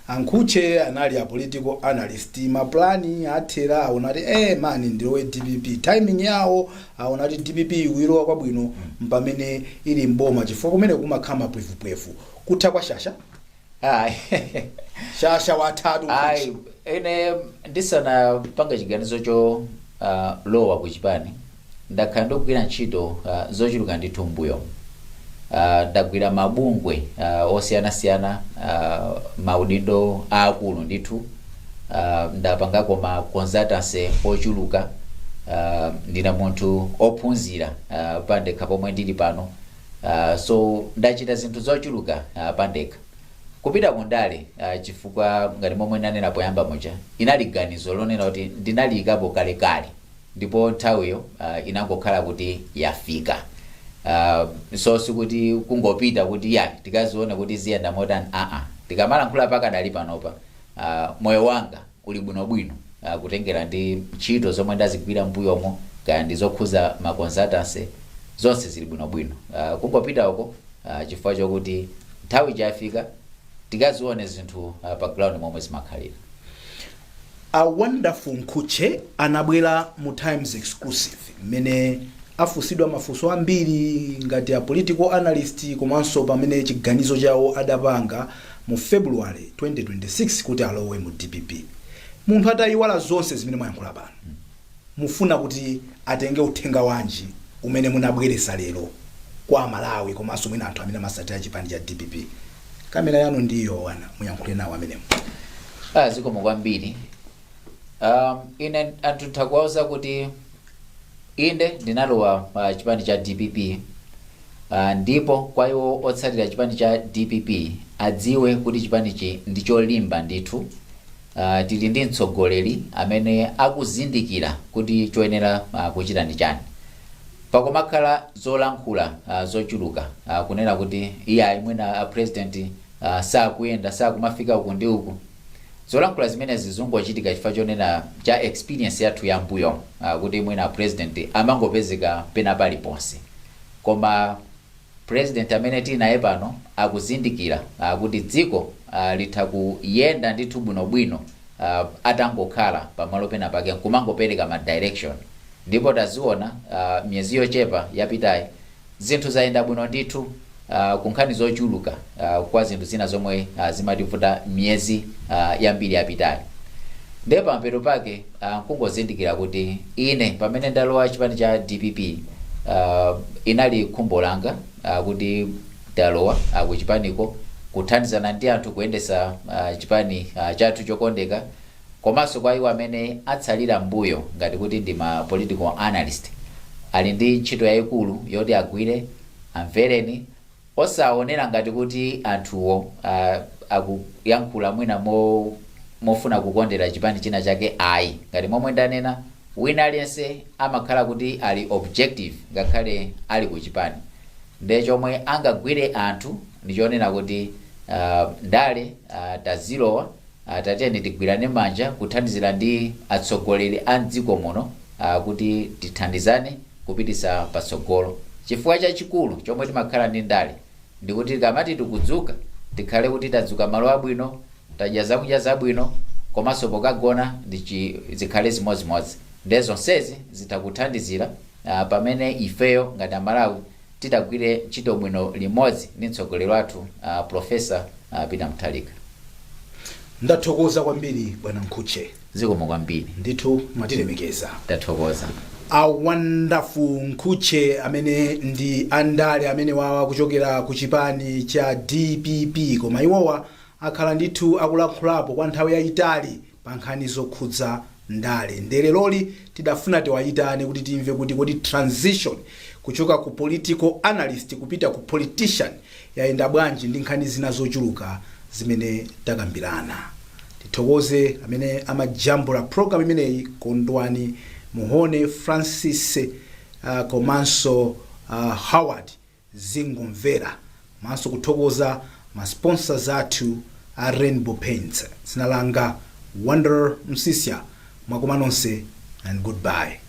A Mkhutche anali a political analyst. Maplani athera, aona kuti mani ndilowe DPP. Timing yawo, aona kuti DPP ikuilowa kwabwino mpamene ili mboma, chifukwa kumene kumakhala mapwevupwevu kutha kwa shasha. Ayi. Shasha watatu. Ayi, ine ndisanapanga chiganizo cho lowa ku chipani, ndakhala ndikugwira ntchito zochuluka ndithu mbuyo. Ndagwira mabungwe osiyanasiyana, maudindo aakulu ndithu, ndapangako ma consultancy ochuluka. Ndine munthu ophunzira pandekha pomwe ndili pano, so ndachita zinthu zochuluka pandekha. Kupita kundale, chifukwa ngati momwe ndanena poyamba muja, inali ganizo lonena kuti ndinaliyikapo kalekale, ndipo nthawiyo inangokhala kuti yafika. So sikuti kungopita kuti ya tikazione kuti ziyenda motani, aa. Tikamalankhula pakadali panopa, moyo wanga uli bwinobwino, kutengera ndi ntchito zomwe ndazigwira mbuyomo, kaya ndi zokhuza ma consultancy, zonse zili bwinobwino. Kungopita uko chifukwa chokuti nthawi chafika, tikazione zinthu pa ground momwe zimakhalira. A Wonderful Mkhutche anabwera mu Times Exclusive, mmene afunsidwa mafunso ambiri ngati a political analyst, komanso pamene chiganizo chawo adapanga mu February 2026 kuti alowe mu DPP. Munthu atayiwala zonse zimene mwayankhula pano, mufuna kuti atenge uthenga wanji umene munabweresa lero kwa Malawi, komanso mwina anthu amene amasatira chipani cha DPP? Kamera yanu ndiyo wana, muyankhule nawo amenemo. Ah, zikomo kwambiri. Ine anthu ntakuwauza kuti inde, ndinalowa chipani cha DPP, ndipo kwa iwo otsatira chipani cha DPP adziwe kuti chipanichi ndi cholimba ndithu. Tili ndi mtsogoleri amene akuzindikira kuti choyenera kuchita ndi chani. Pakumakhala zolankhula zochuluka, kunena kuti iye mwina a president sakuyenda, sakumafika uku ndi uku. Zolankhula zimenezi zingochitika chifukwa chonena cha experience yathu ya mbuyo, kuti mwina president amangopezeka pena paliponse. Koma president amene tili naye pano akuzindikira kuti dziko litha kuyenda ndithu bwinobwino atangokhala pamalo pena pake nkumangopereka ma direction. Ndipo taziona miyezi yochepa yapitayi, zinthu zayenda bwino ndithu ku nkhani zochuluka, kwa zinthu zina zomwe zimativuta miyezi yambiri yapitayi. Ndiye pamapeto pake nkungozindikira kuti ine pamene ndalowa chipani cha DPP, inali khumbo langa kuti ndalowa kuchipaniko kuthandizana ndi anthu kuyendesa chipani chathu chokondeka. Komanso kwa iwo amene atsalira mbuyo ngati kuti ndi ma political analyst, ali ndi ntchito yayikulu yoti agwire. Amvereni, osaonera ngati kuti anthuwo akuyankhula mwina mofuna kukondera chipani china chake, ayi. Ngati momwe ndanena, wina aliyense amakhala kuti ali objective ngakhale ali ku chipani. Ndiye chomwe angagwire anthu ndichonena kuti ndale tazilowa, tatiyeni tigwirane manja kuthandizira ndi atsogoleri a mdziko muno, kuti tithandizane kupitisa patsogolo. Chifukwa chachikulu chomwe timakhala ndi ndale ndikuti tikamati tikudzuka, tikhale kuti tadzuka malo abwino, tadya zakudya zabwino, komanso pokagona zikhale zimodzimodzi. Ndiye zonsezi zitha kuthandizira pamene ifeyo ngati Amalawi titagwire ntchito bwino limodzi ndi mtsogoleri wathu, Professor Peter Mutharika. Ndathokoza kwambiri, bwana Mkhutche. Zikomo kwambiri. Ndithu mwatilemekeza. Ndathokoza. A Wonderful Mkhutche amene ndi andale amene wawa kuchokera ku chipani cha DPP, koma iwowa akhala ndithu akulankhulapo kwa nthawi yayitali pa nkhani zokhudza ndale. Nde leroli tidafuna tiwayitane kuti timve kuti kodi transition kuchoka ku political analyst kupita ku politician yayenda bwanji, ndi nkhani zina zochuluka zimene takambirana. Tithokoze amene amajambula program imeneyi, Kondwani Muhone, Francis komanso Howard Zingomvera, komanso kuthokoza ma sponsors athu a Rainbow Paints. Dzina langa Wonder Msisya. Mwakoma nonse and goodbye.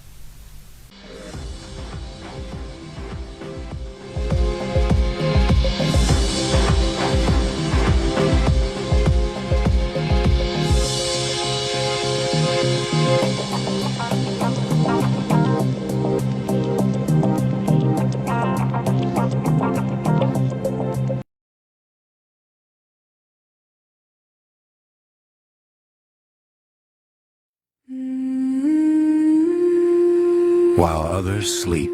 While others sleep,